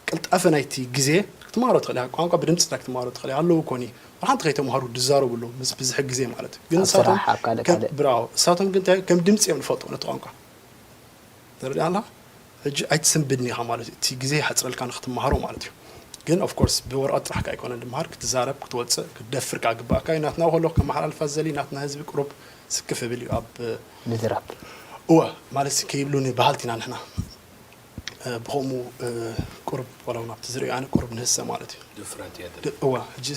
ቅልጣፈ ናይቲ ግዜ ክትመሃሮ ትኽእል ኢኻ። ቋንቋ ብድምፂ ጥራሕ ክትመሃሮ ትኽእል ኢኻ። ኣለዉ ኮኒ ወላ ሓንቲ ከይተምሃሩ ዝዛረቡ ኣለዉ ምስ ብዝሒ ግዜ ማለት እዩ። ግን ኣብ ስራሕ ኣብ ካልእ ካልእ ብራው እሳቶም ግን እንታይ ከም ድምፂ እዮም ዝፈልጡ ነቲ ቋንቋ ተረዲኣና ሕጂ ኣይትስንብድኒ ኢኻ ማለት እዩ። እቲ ግዜ ይሓፅረልካ ንክትመሃሮ ማለት እዩ። ግን ኦፍኮርስ ብወረቐት ጥራሕ ካ ኣይኮነን ድመሃር ክትዛረብ ክትወፅእ ክትደፍር ካ ግባእካ እዩ። ናትና ከሎ ከመሓላልፋ ዝደሊ ናትና ህዝቢ ቁሩብ ስክፍ ይብል እዩ ኣብ ምዝራብ እወ ማለት ከይብሉኒ በሃልቲ ኢና ንሕና ብኸምኡ ቁሩብ ዋላ እውን ኣብቲ ዝሪኦ ኣነ ቁሩብ ንህሰ ማለት እዩ። ድፍረት እያ እወ ሕጂ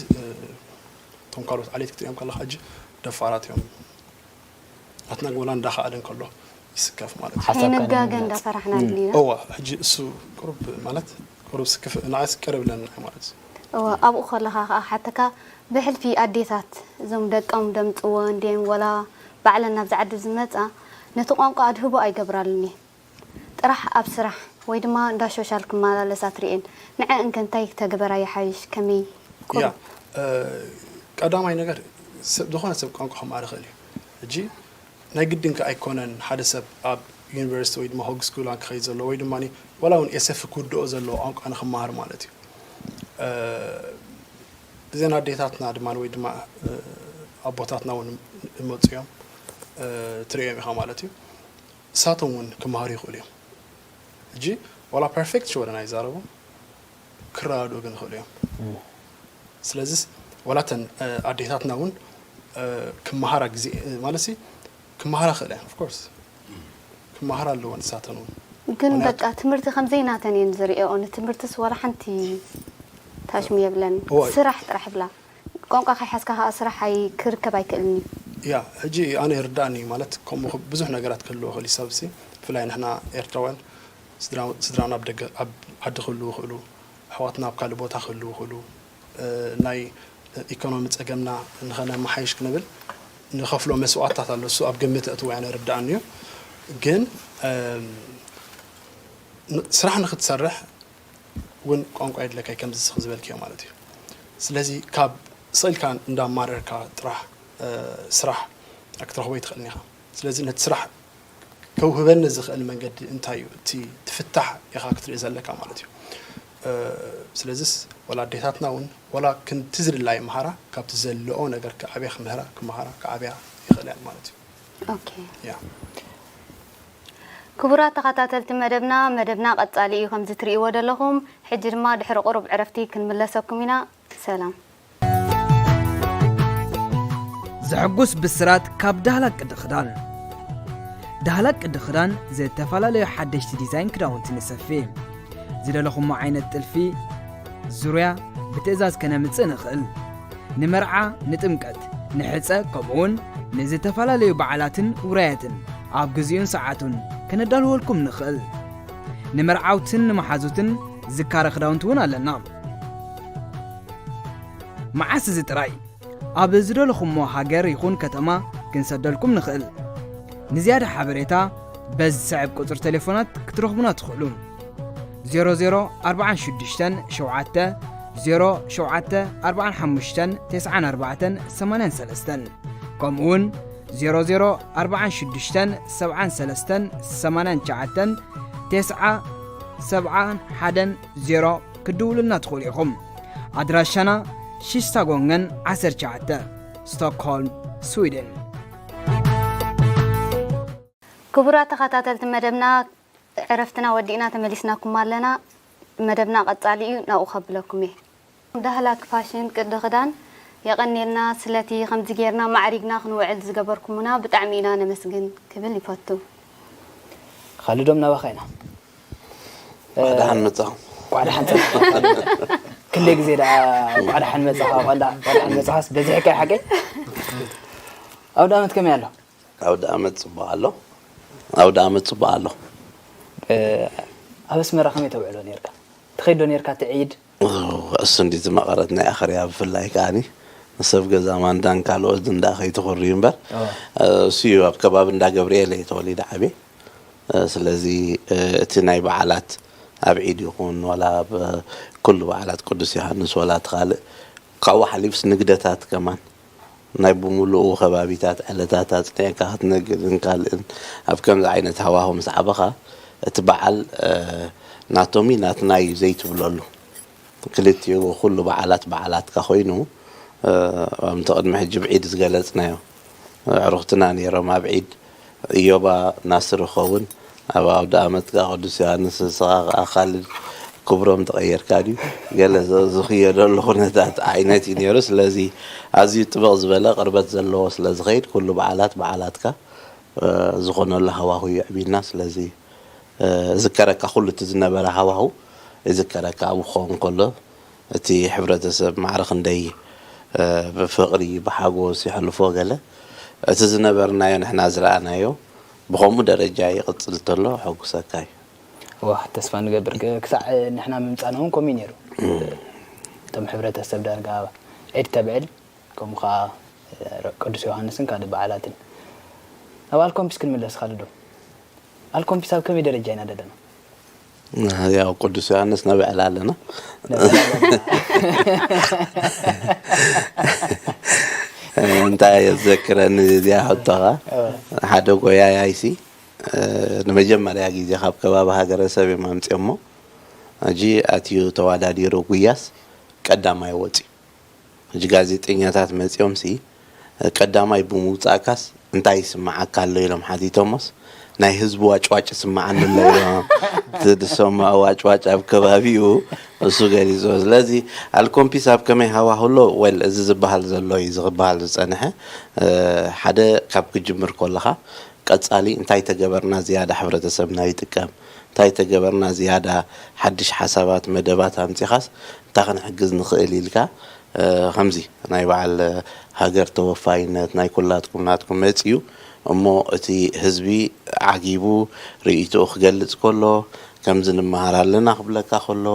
እቶም ካልኦት ዓሌት ክትሪኦም ከለካ ሕጂ ደፋራት እዮም። ናትና ወላ እንዳኸኣለ እንከሎ ይስከፍ ማለት እዩ። ሓሳብካ ከይንጋገ ንምግላፅ። እንዳፈራሕና ድሊና እዋ ሕጂ እሱ ቁሩብ ማለት ቁሩብ ስክፍ ንዓስ ቅር ብለና እዩ ማለት እዩ። እወ ኣብኡ ከለኻ ከዓ ሓተካ ብሕልፊ ኣዴታት እዞም ደቆም ደምፅዎ እንድዮም ወላ ባዕለን ናብዚ ዓዲ ዝመፃ ነቲ ቋንቋ ኣድህቦ ኣይገብራሉን እየ ጥራሕ ኣብ ስራሕ ወይ ድማ እንዳ ሾሻል ክመላለሳ ትርእየን ንዐ እንከ እንታይ ክተግበራ ይሓይሽ ከመይ ያ እ፣ ቀዳማይ ነገር ሰብ ዝኾነ ሰብ ቋንቋ ክመሃር ይኽእል እዩ። ሕጂ ናይ ግድን ከ ኣይኮነን ሓደ ሰብ ኣብ ዩኒቨርሲቲ ወይ ድማ ሆግ ስኩል ክኸይድ ዘለዎ ወይ ድማ ዋላ እውን ኤሰፍ ክውድኦ ዘለዎ ቋንቋ ንክመሃር ማለት እዩ። እ፣ እዘን ኣዴታትና ድማ ወይ ድማ እ፣ ኣቦታትና እውን ይመፁ እዮም እ፣ ትሪኦም ኢኻ ማለት እዩ። እሳቶም እውን ክመሃሩ ይኽእሉ እዮም። ሕጂ ዋላ ፐርፌክት ሽወደን ኣይዛረቡ ክረዳድኡ ግን ይኽእሉ እዮም። ስለዚ ዋላ እተን ኣዴታትና እውን ክመሃራ ግዜ ማለት ሲ ክመሃራ ክእለ ኦፍኮርስ ክመሃራ ኣለወን ንሳተን እውን ግን ምኽንያቱ- በቃ ትምህርቲ ከምዘይናተን እየን ዝርእኦ ንትምህርትስ ዋላ ሓንቲ ታሽሙ የብለን እዋ። ስራሕ ጥራሕ ብላ ቋንቋ ከይሓዝካ ከዓ ስራሕ ኣይ ክርከብ ኣይክእልን እዩ ያ ሕጂ ኣነ ይርዳእኒ ማለት ከምኡ ብዙሕ ነገራት ክህልዎ ይኽእል እዩ ሰብ ሲ ብፍላይ ንሕና ኤርትራውያን ስድራ- ስድራና ኣብ ደገ ኣብ ዓዲ ክህልዉ ይኽእሉ ኣሕዋትና ኣብ ካልእ ቦታ ክህልዉ ይኽእሉ እ፣ ናይ ኢኮኖሚ ጸገምና ንኸነመሓይሽ ክንብል ንኸፍሎ መስዋእትታት ኣሎ እሱ ኣብ ግምት እትዎ እያ ንርዳእኒ እዩ ግን እም፣ ን- ስራሕ ንክትሰርሕ እውን ቋንቋ የድለካ ከምዚ ስኽ ዝበልክዮ ማለት እዩ ስለዚ ካብ ስቕ ኢልካ እንዳማረርካ ጥራሕ እ፣ ስራሕ ክትረኽቦ ይትኽእልን ኢኻ ስለዚ ነቲ ስራሕ ከውህበኒ ዝኽእል መንገዲ እንታይ እዩ እቲ ትፍታሕ ኢኻ ክትርኢ ዘለካ ማለት እዩ ስለዚስ ወላ ኣዴታትና እውን ወላ ክንቲ ዝድላ ይምሃራ፣ ካብቲ ዘለኦ ነገር ክዓብያ ክምህራ ክመሃራ ክዓብያ ይኽእላ እየን ማለት እዩ። ኦኬ። ያ ክቡራት ተኸታተልቲ መደብና፣ መደብና ቀጻሊ እዩ ከምዚ ትርእይዎ ዘለኹም። ሕጂ ድማ ድሕሪ ቁሩብ ዕረፍቲ ክንምለሰኩም ኢና። ሰላም። ዘሐጉስ ብስራት ካብ ዳህላክ ቅዲ ክዳን። ዳህላክ ቅዲ ክዳን ዝተፈላለዩ ሓደሽቲ ዲዛይን ክዳውንቲ ንሰፊ። ዝደለኹሞ ዓይነት ጥልፊ፣ ዙርያ ብትእዛዝ ከነምጽእ ንኽእል። ንመርዓ፣ ንጥምቀት፣ ንሕጸ ከምኡውን ንዝተፈላለዩ በዓላትን ውራያትን ኣብ ግዚኡን ሰዓቱን ከነዳልወልኩም ንኽእል። ንመርዓውትን ንመሓዙትን ዝካረ ክዳውንቲ እውን ኣለና። መዓስ እዚ ጥራይ ኣብ ዝደለኹሞ ሃገር ይኹን ከተማ ክንሰደልኩም ንኽእል። ንዝያዳ ሓበሬታ በዚ ዝስዕብ ቁጽሪ ቴሌፎናት ክትረኽቡና ትኽእሉ። ዜሮ ዜሮ ኣርባዓን ሽዱሽተን ሸውዓተ ዜሮ ሸውዓተ ኣርባዓን ሓሙሽተን ተስዓን ኣርባዕተን ሰማንያን ሰለስተን ከምኡውን ዜሮ ዜሮ ኣርባዓን ሽዱሽተን ሰብዓን ሰለስተን ሰማንያን ትሽዓተን ተስዓ ሰብዓን ሓደን ዜሮ ክትድውሉልና ትኽእሉ ኢኹም። ኣድራሻና ሽስታ ጎንገን ዓሰርተ ትሽዓተ፣ ስቶክሆልም፣ ስዊድን። ክቡራት ተኸታተልቲ መደብና፣ ዕረፍትና ወዲእና ተመሊስናኩም ኣለና። መደብና ቀጻሊ እዩ፣ ናብኡ ከብለኩም እየ። ዳህላክ ፋሽን ቅዲ ክዳን የቐንየልና፣ ስለቲ ከምዚ ጌርና ማዕሪግና ክንውዕል ዝገበርኩሙና ብጣዕሚ ኢና ነመስግን ክብል ይፈቱ። ካልዶም ናባኻ ኢና። ደሓን መጻኹም። ቋዕ ደሓን ጸ-፣ ክንደይ ግዜ ደኣ ቋዕ ደሓን መጻኻ፣ ቋዕ ደሓን መጻኻስ በዚሕካ ሓቀይ? ኣውደ ኣመት ከመይ ኣሎ? ኣውደ ኣመት ጽቡቕ ኣሎ። ኣውደ ኣመት ጽቡቕ ኣሎ። ኣብ ኣስመራ ከመይ ተውዕሎ ነርካ? ትኸይድ ዶ ነርካ ትዒድ? እሱ እንዲ ዝመቐረት ናይ ኣኽርያ ብፍላይ ከኣኒ ንሰብ ገዛ ማንዳን ካልኦት እንዳ ከይትኹሪ እምበር እሱ እዩ ኣብ ከባቢ እንዳ ገብርኤል እየ ተወሊደ ዓብየ። ስለዚ እቲ ናይ በዓላት ኣብ ዒድ ይኹን ዋላ ኣብ ኩሉ በዓላት ቅዱስ ዮሃንስ ዋላ እቲ ካልእ ካብኡ ሓሊፍስ ንግደታት ከማን ናይ ብምሉኡ ከባቢታት ዕለታት ኣጽኒዕካ ክትነግድን ካልእን ኣብ ከምዚ ዓይነት ሃዋሁ ምስ ዓበኻ እቲ በዓል ናቶም'ዩ ናትና እዩ ዘይትብለሉ። ክልቲኡ ኩሉ በዓላት በዓላትካ ኮይኑ፣ ከምቲ ቅድሚ ሕጂ ብዒድ ዝገለጽናዮ፣ ኣዕሩኽትና ነይሮም ኣብ ዒድ፣ እዮባ ናስር ይኸውን፣ ኣብ ኣውደ ኣመት ከኣ ቅዱስ ዮሃንስ፣ ንስኻ ከኣ ካልድ ክብሮም ተቐየርካ ድዩ? ገለ ዘ-፣ ዝኽየደሉ ኩነታት ዓይነት እዩ ነይሩ። ስለዚ ኣዝዩ ጥብቕ ዝበለ ቅርበት ዘለዎ ስለ ዝኸይድ፣ ኩሉ በዓላት በዓላትካ፣ እ፣ ዝኾነሉ ሃዋሁ የዕቢና። ስለዚ፣ እ፣ እዝከረካ፣ ኩሉ እቲ ዝነበረ ሃዋሁ እዝከረካ። ኣብኡ ክኸውን ከሎ፣ እቲ ሕብረተሰብ ማዕረ ክንደይ፣ እ፣ ብፍቕሪ፣ ብሓጎስ የሕልፎ ገለ፣ እቲ ዝነበርናዮ ንሕና ዝረኣናዮ ብኸምኡ ደረጃ ይቕጽል ተሎ፣ ሕጉሰካ እዩ። ዋ፣ ተስፋ ንገብር። ክ-፣ ክሳዕ ንሕና ምምጻና እውን ከምኡ እዩ ነይሩ። እቶም ሕብረተሰብ ዳርጋ ዒድ ተብዕል፣ ከምኡ ኸዓ ቅዱስ ዮሃንስን ካልእ በዓላትን። ናብ ኣልኮምፒስ ክንምለስ፣ ካልዶ። ኣልኮምፒስ ኣብ ከመይ ደረጃ ኢና ደለና? ያው ቅዱስ ዮሃንስ ነብዕል ኣለና። ነብዕል ኣለና። እንታይ የዘክረኒ እዚኣ ሕቶኻ? እወ። ሓደ ጎያያይሲ፣ እ፣ ንመጀመርያ ግዜ ካብ ከባቢ ሃገረሰብ እዮም ኣምፅኦሞ። ሕጂ ኣትዩ ተወዳዲሩ ጉያስ ቀዳማይ ወፂኡ። ሕጂ ጋዜጠኛታት መፂኦምሲ፣ ቀዳማይ ብምውፃእካስ እንታይ ይስምዓካ ኣሎ ኢሎም ሓቲቶሞስ፣ ናይ ህዝቢ ዋጭዋጭ ይስምዓኒ ኣሎ ኢሎም። እቲ ዝሰምዖ ዋጭዋጭ ኣብ ከባቢኡ እሱ ገሊፅዎ። ስለዚ ኣልኮምፒስ ኣብ ከመይ ሃዋሁ ኣሎ? ወል፣ እዚ ዝበሃል ዘሎ እዩ፣ እዚ ክበሃል ዝፀንሐ። እ፣ ሓደ ካብ ክጅምር ከለኻ ቀጻሊ እንታይ ተገበርና ዝያዳ ሕብረተሰብና ይጥቀም፣ እንታይ ተገበርና ዝያዳ ሓድሽ ሓሳባት፣ መደባት ኣምጺኻስ እንታይ ክንሕግዝ ንኽእል ኢልካ፣ እ፣ ከምዚ ናይ በዓል ሃገር ተወፋይነት ናይ ኩላትኩም ናትኩም መጺኡ እሞ እቲ ህዝቢ ዓጊቡ ርእይቶኡ ክገልጽ ከሎ፣ ከምዚ ንመሃር ኣለና ክብለካ ከሎ፣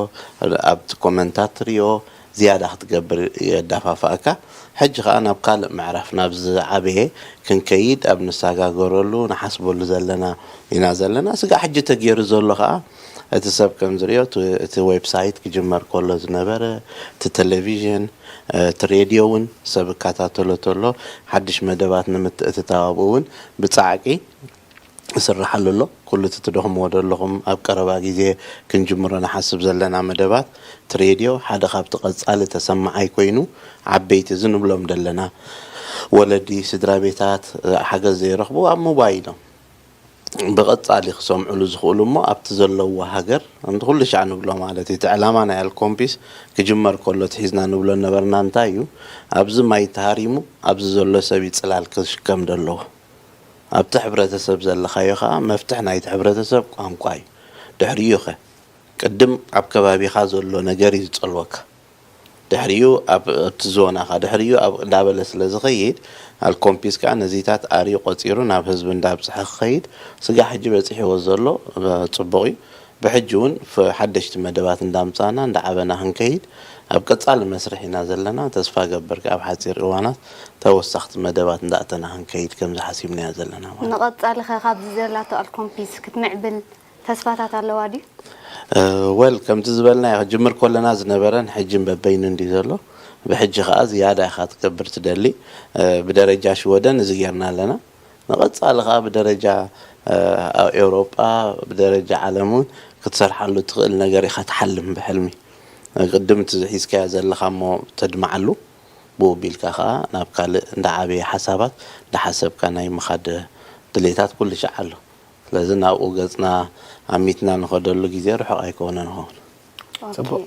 ኣብቲ ኮመንታት ትሪኦ፣ ዝያዳ ክትገብር የዳፋፍኣካ። ሕጂ ኸኣ ናብ ካልእ ምዕራፍ፣ ናብ ዝዓበየ ክንከይድ ኣብ ንሰጋገረሉ ንሓስበሉ ዘለና ኢና ዘለና። ስጋዕ ሕጂ ተገይሩ ዘሎ ኸኣ እቲ ሰብ ከም ዝርእዮ እቲ፣ እቲ ዌብሳይት ክጅመር ከሎ ዝነበረ፣ እቲ ቴሌቪዥን፣ እቲ ሬድዮ እውን ሰብ እከታተሎ ተሎ፣ ሓድሽ መደባት ንምትእትታው ኣብኡ እውን ብጻዕቂ ይስርሓሉ ኣሎ። ኩሉ እቲ ትደኽምዎ ዘለኹም ኣብ ቀረባ ግዜ ክንጅምሮ ንሓስብ ዘለና መደባት፣ እቲ ሬድዮ ሓደ ካብቲ ቀጻሊ ተሰማዓይ ኮይኑ፣ ዓበይቲ እዚ ንብሎም ዘለና ወለዲ፣ ስድራ ቤታት፣ ሓገዝ ዘይረኽቡ ኣብ ሞባይሎም ብቐጻሊ ክሰምዕሉ ዝኽእሉ እሞ ኣብቲ ዘለውዎ ሃገር፣ እንተ ኩሉ ሻዕ ንብሎ ማለት እዩ። እቲ ዕላማ ናይ ኣልኮምፒስ ክጅመር ከሎ እቲ ሒዝና ንብሎ ነበርና እንታይ እዩ፣ ኣብዚ ማይ ተሃሪሙ ኣብዚ ዘሎ ሰብ እዩ ጽላል ክሽከም ዘለዎ። ኣብቲ ሕብረተሰብ ዘለኻዮ ኸኣ መፍትሕ ናይቲ ሕብረተሰብ ቋንቋ እዩ። ድሕሪኡ ኸ ቅድም ኣብ ከባቢኻ ዘሎ ነገር እዩ ዝጸልወካ። ድሕሪኡ ኣብ ኣብቲ ዞናኻ ድሕሪኡ ኣብ እንዳበለ ስለ ዝኸይድ ኣልኮምፒስ ከኣ ነዚታት ኣርዩ ቆጺሩ ናብ ህዝቢ እንዳብጽሐ ክኸይድ ስጋዕ ሕጂ በጺሕዎ ዘሎ ጽቡቕ እዩ። ብሕጂ እውን ሓደሽቲ መደባት እንዳምጻና እንዳዓበና ክንከይድ ኣብ ቀጻሊ መስርሕ ኢና ዘለና። ተስፋ ገብር ከኣ ኣብ ሓጺር እዋናት ተወሳኽቲ መደባት እንዳእተና ክንከይድ ከምዚ ሓሲብናዮ ዘለና ማለት እዩ። ንቐጻሊ ኸ ካብዚ ዘላቶ ኣልኮምፒስ ክትምዕብል ተስፋታት ኣለዋ ድዩ? ወል ከምቲ ዝበልናዮ ክጅምር ከለና ዝነበረን ሕጅን በበይኑ እንዲ ዘሎ ብሕጂ ከኣ ዝያዳ ኢኻ ትገብር ትደሊ ብደረጃ ሽወደን እዚ ጌርና ኣለና። ንቐጻሊ ከኣ ብደረጃ ኣብ ኤውሮጳ ብደረጃ ዓለም እውን ክትሰርሓሉ ትኽእል ነገር ኢኻ ትሓልም ብሕልሚ። ቅድም እቲ ሒዝካዮ ዘለኻ እሞ ተድምዓሉ ብኡ ቢልካ ከኣ ናብ ካልእ እንዳዓበየ ሓሳባት እንዳሓሰብካ ናይ ምኻድ ድሌታት ኩሉ ሻዕ ኣሎ። ስለዚ ናብኡ ገጽና ኣሚትና ንኸደሉ ግዜ ርሑቕ ኣይኮነን ይኸውን። ጽቡቕ።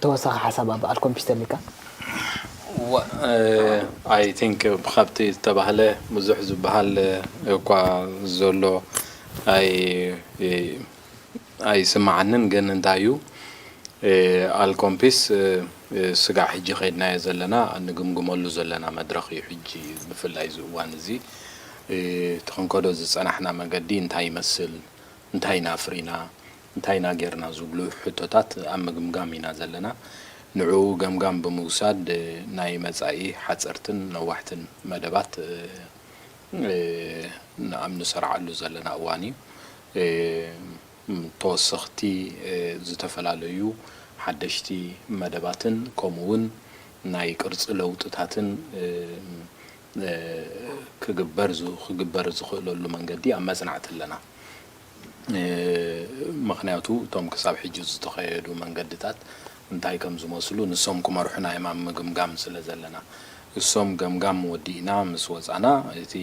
ተወሳኺ ሓሳብ ኣብ ኣልኮምፒስ ተልካ? I think ካብቲ ዝተባህለ ብዙሕ ዝበሃል እኳ ዘሎ ኣይስምዓንን፣ ግን እንታይ እዩ ኣልኮምፒስ ስጋዕ ሕጂ ከይድናዮ ዘለና እንግምግመሉ ዘለና መድረኽ እዩ። ሕጂ ብፍላይ እዚ እዋን እዚ እቲ ክንከዶ ዝጸናሕና መገዲ እንታይ ይመስል፣ እንታይ ኢና ኣፍሪና፣ እንታይ ኢና ጌርና ዝብሉ ሕቶታት ኣብ ምግምጋም ኢና ዘለና። ንዕኡ ገምጋም ብምውሳድ ናይ መጻኢ ሓጸርትን ነዋሕትን መደባት ኣብ ንሰርዓሉ ዘለና እዋን እዩ። ተወሰኽቲ ዝተፈላለዩ ሓደሽቲ መደባትን ከምኡ እውን ናይ ቅርጺ ለውጥታትን ክግበር ክግበር ዝኽእለሉ መንገዲ ኣብ መጽናዕቲ ኣለና። ምኽንያቱ እቶም ክሳብ ሕጂ ዝተኸየዱ መንገድታት እንታይ ከም ዝመስሉ ንሶም ክመርሑና እዮም ኣብ ምግምጋም ስለ ዘለና። እሶም ገምጋም ወዲእና ምስ ወጻና እቲ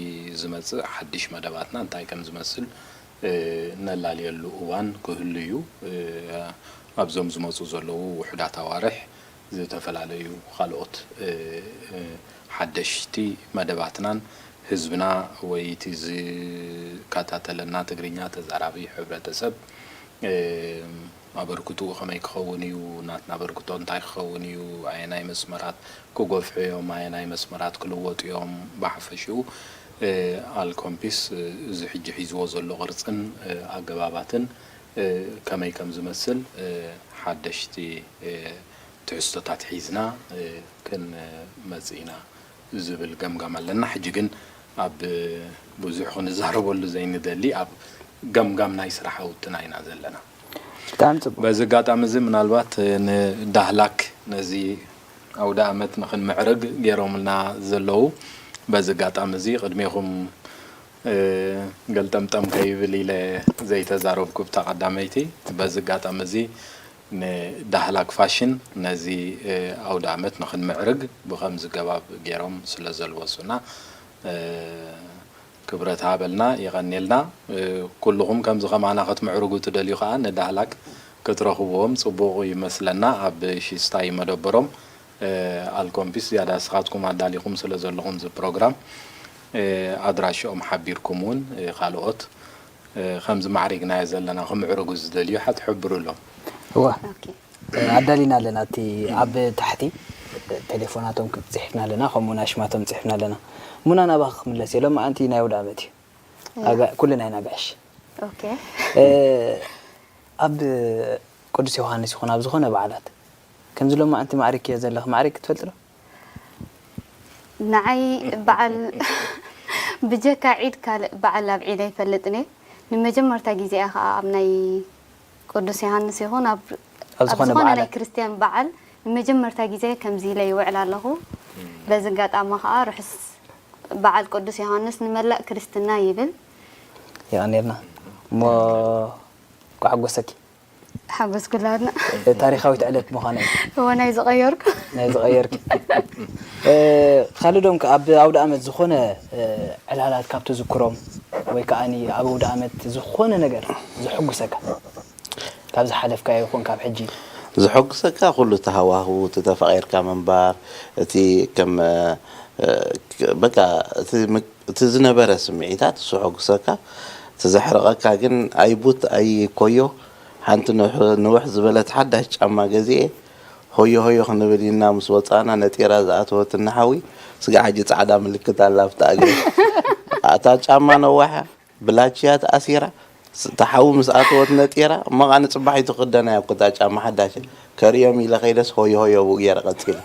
ዝመጽእ ሓድሽ መደባትና እንታይ ከም ዝመስል ነላልየሉ እዋን ክህሉ እዩ። ኣብዞም ዝመጹ ዘለዉ ውሑዳት ኣዋርሕ ዝተፈላለዩ ካልኦት ሓደሽቲ መደባትናን ህዝብና ወይ እቲ ዝከታተለና ትግርኛ ተዛራቢ ሕብረተሰብ ኣበርክትኡ ከመይ ክኸውን እዩ፣ ናትና ኣበርክቶ እንታይ ክኸውን እዩ፣ ኣየናይ መስመራት ክጎፍዑ እዮም፣ ኣየናይ መስመራት ክልወጡ እዮም፣ ብሓፈሽኡ ኣልኮምፒስ እዚ ሕጂ ሒዝዎ ዘሎ ቅርጽን ኣገባባትን ከመይ ከም ዝመስል ሓደሽቲ ትሕዝቶታት ሒዝና ክንመጽእ ኢና ዝብል ገምጋም ኣለና። ሕጂ ግን ኣብ ብዙሕ ክንዛረበሉ ዘይንደሊ ኣብ ገምጋም ናይ ስራሕ ሃውትና ኢና ዘለና። ብጣዕሚ ጽቡቅ። በዚ ኣጋጣሚ እዚ ምናልባት ንዳህላክ ነዚ ኣውደ ኣመት ንክንምዕርግ ገይሮምልና ዘለዉ በዚ ኣጋጣሚ እዚ ቅድሜኹም ገልጠምጠም ከይብል ኢለ ዘይተዛረብኩ ብታ ቀዳመይቲ። በዚ ኣጋጣሚ እዚ ንዳህላክ ፋሽን ነዚ ኣውደ ኣመት ንክንምዕርግ ብከምዚ ገባብ ገይሮም ስለ ዘልበሱና ክብረት ሃበልና፣ የቐንየልና። ኩልኹም ከምዚ ከማና ክትምዕርጉ ትደልዩ ከኣ ንዳህላክ ክትረኽብዎም ጽቡቕ ይመስለና። ኣብ ሽስታይ መደበሮም ኣልኮምፒስ ዝያዳ ንስኻትኩም ኣዳሊኹም ስለ ዘለኹም እዚ ፕሮግራም ኣድራሽኦም ሓቢርኩም እውን ካልኦት ከምዚ ማዕሪግናዮ ዘለና ክምዕርጉ ዝደልዩ ሓ ትሕብሩሎም። እወ ኣዳሊና ኣለና። እቲ ኣብ ታሕቲ ቴሌፎናቶም ጽሒፍና ኣለና፣ ከምኡ እውን ኣሽማቶም ጽሒፍና ኣለና። ሙና ናባኺ ክምለስ እየ። ሎማዓንቲ ናይ ኣውደኣመት እዩ። ኣጋ- ኩልና ኢና ኣጋዕሽ። ኦኬ። ኣብ ቅዱስ ዮሃንስ ይኹን ኣብ ዝኾነ በዓላት ከምዚ ሎማዓንቲ ማዕሪግክዮ ዘለኺ ማዕሪግ ክትፈልጢ ዶ? ንዓይ በዓል ብጀካ ዒድ ካልእ በዓል ኣብ ዒድ ኣይፈልጥን እየ። ንመጀመርታ ግዜ እያ ኸዓ ኣብ ናይ ቅዱስ ዮሃንስ ይኹን ኣብ ኣብ ዝኾነ ዝኾነ ናይ በዓላት። ክርስትያን በዓል ንመጀመርታ ግዜ ከምዚ ኢለ ይውዕል ኣለኹ። በዚ ኣጋጣሚ ኸዓ ርሑስ በዓል ቅዱስ ዮሃንስ ንመላእ ክርስትና ይብል። የቐንየልና። እሞ፣ ኳዕጎሰኪ። ሓጎስ ግላድና። ታሪኻዊት ዕለት ምዃና እዩ። እወ፣ ናይ ዝቐየርኩ። ናይ ዝቐየርኪ። ካልእ ዶም፣ ኣብ ኣውደ ኣመት ዝኾነ ዕላላት ካብ ትዝክሮም፣ ወይ ከዓኒ ኣብ ኣውደ ኣመት ዝኾነ ነገር ዝሕጉሰካ፣ ካብ ዝሓለፍካዮ ይኹን ካብ ሕጂ? ዝሕጉሰካ ኩሉ እቲ ሃዋህው፣ እቲ ተፋቒርካ ምንባር፣ እቲ ከም በቃ እቲ ዝነበረ ስምዒታት እሱ ሕጉሰካ። እቲ ዘሕርቐካ ግን ኣይቡት ኣይኮዮ፣ ሓንቲ ንውሕ ዝበለት ሓዳሽ ጫማ ገዚኤ፣ ሆዮ ሆዮ ክንብል ኢልና ምስ ወፃእና፣ ነጢራ ዝኣተወትና ሓዊ ስጋዕ ሕጂ ፃዕዳ ምልክት ኣላ ኣብታ እግሪ። ኣታ ጫማ ነዋሕ እያ፣ ብላች እያ ተኣሲራ። እቲ ሓዊ ምስ ኣተወት ነጢራ፣ እሞ ከዓ ንፅባሒቱ ክክደና እያ እኮ እታ ጫማ ሓዳሽ። ከርእዮም ኢለ ከይደስ ሆዮ ሆዮ ብኡ ገይረ ቀፂለ።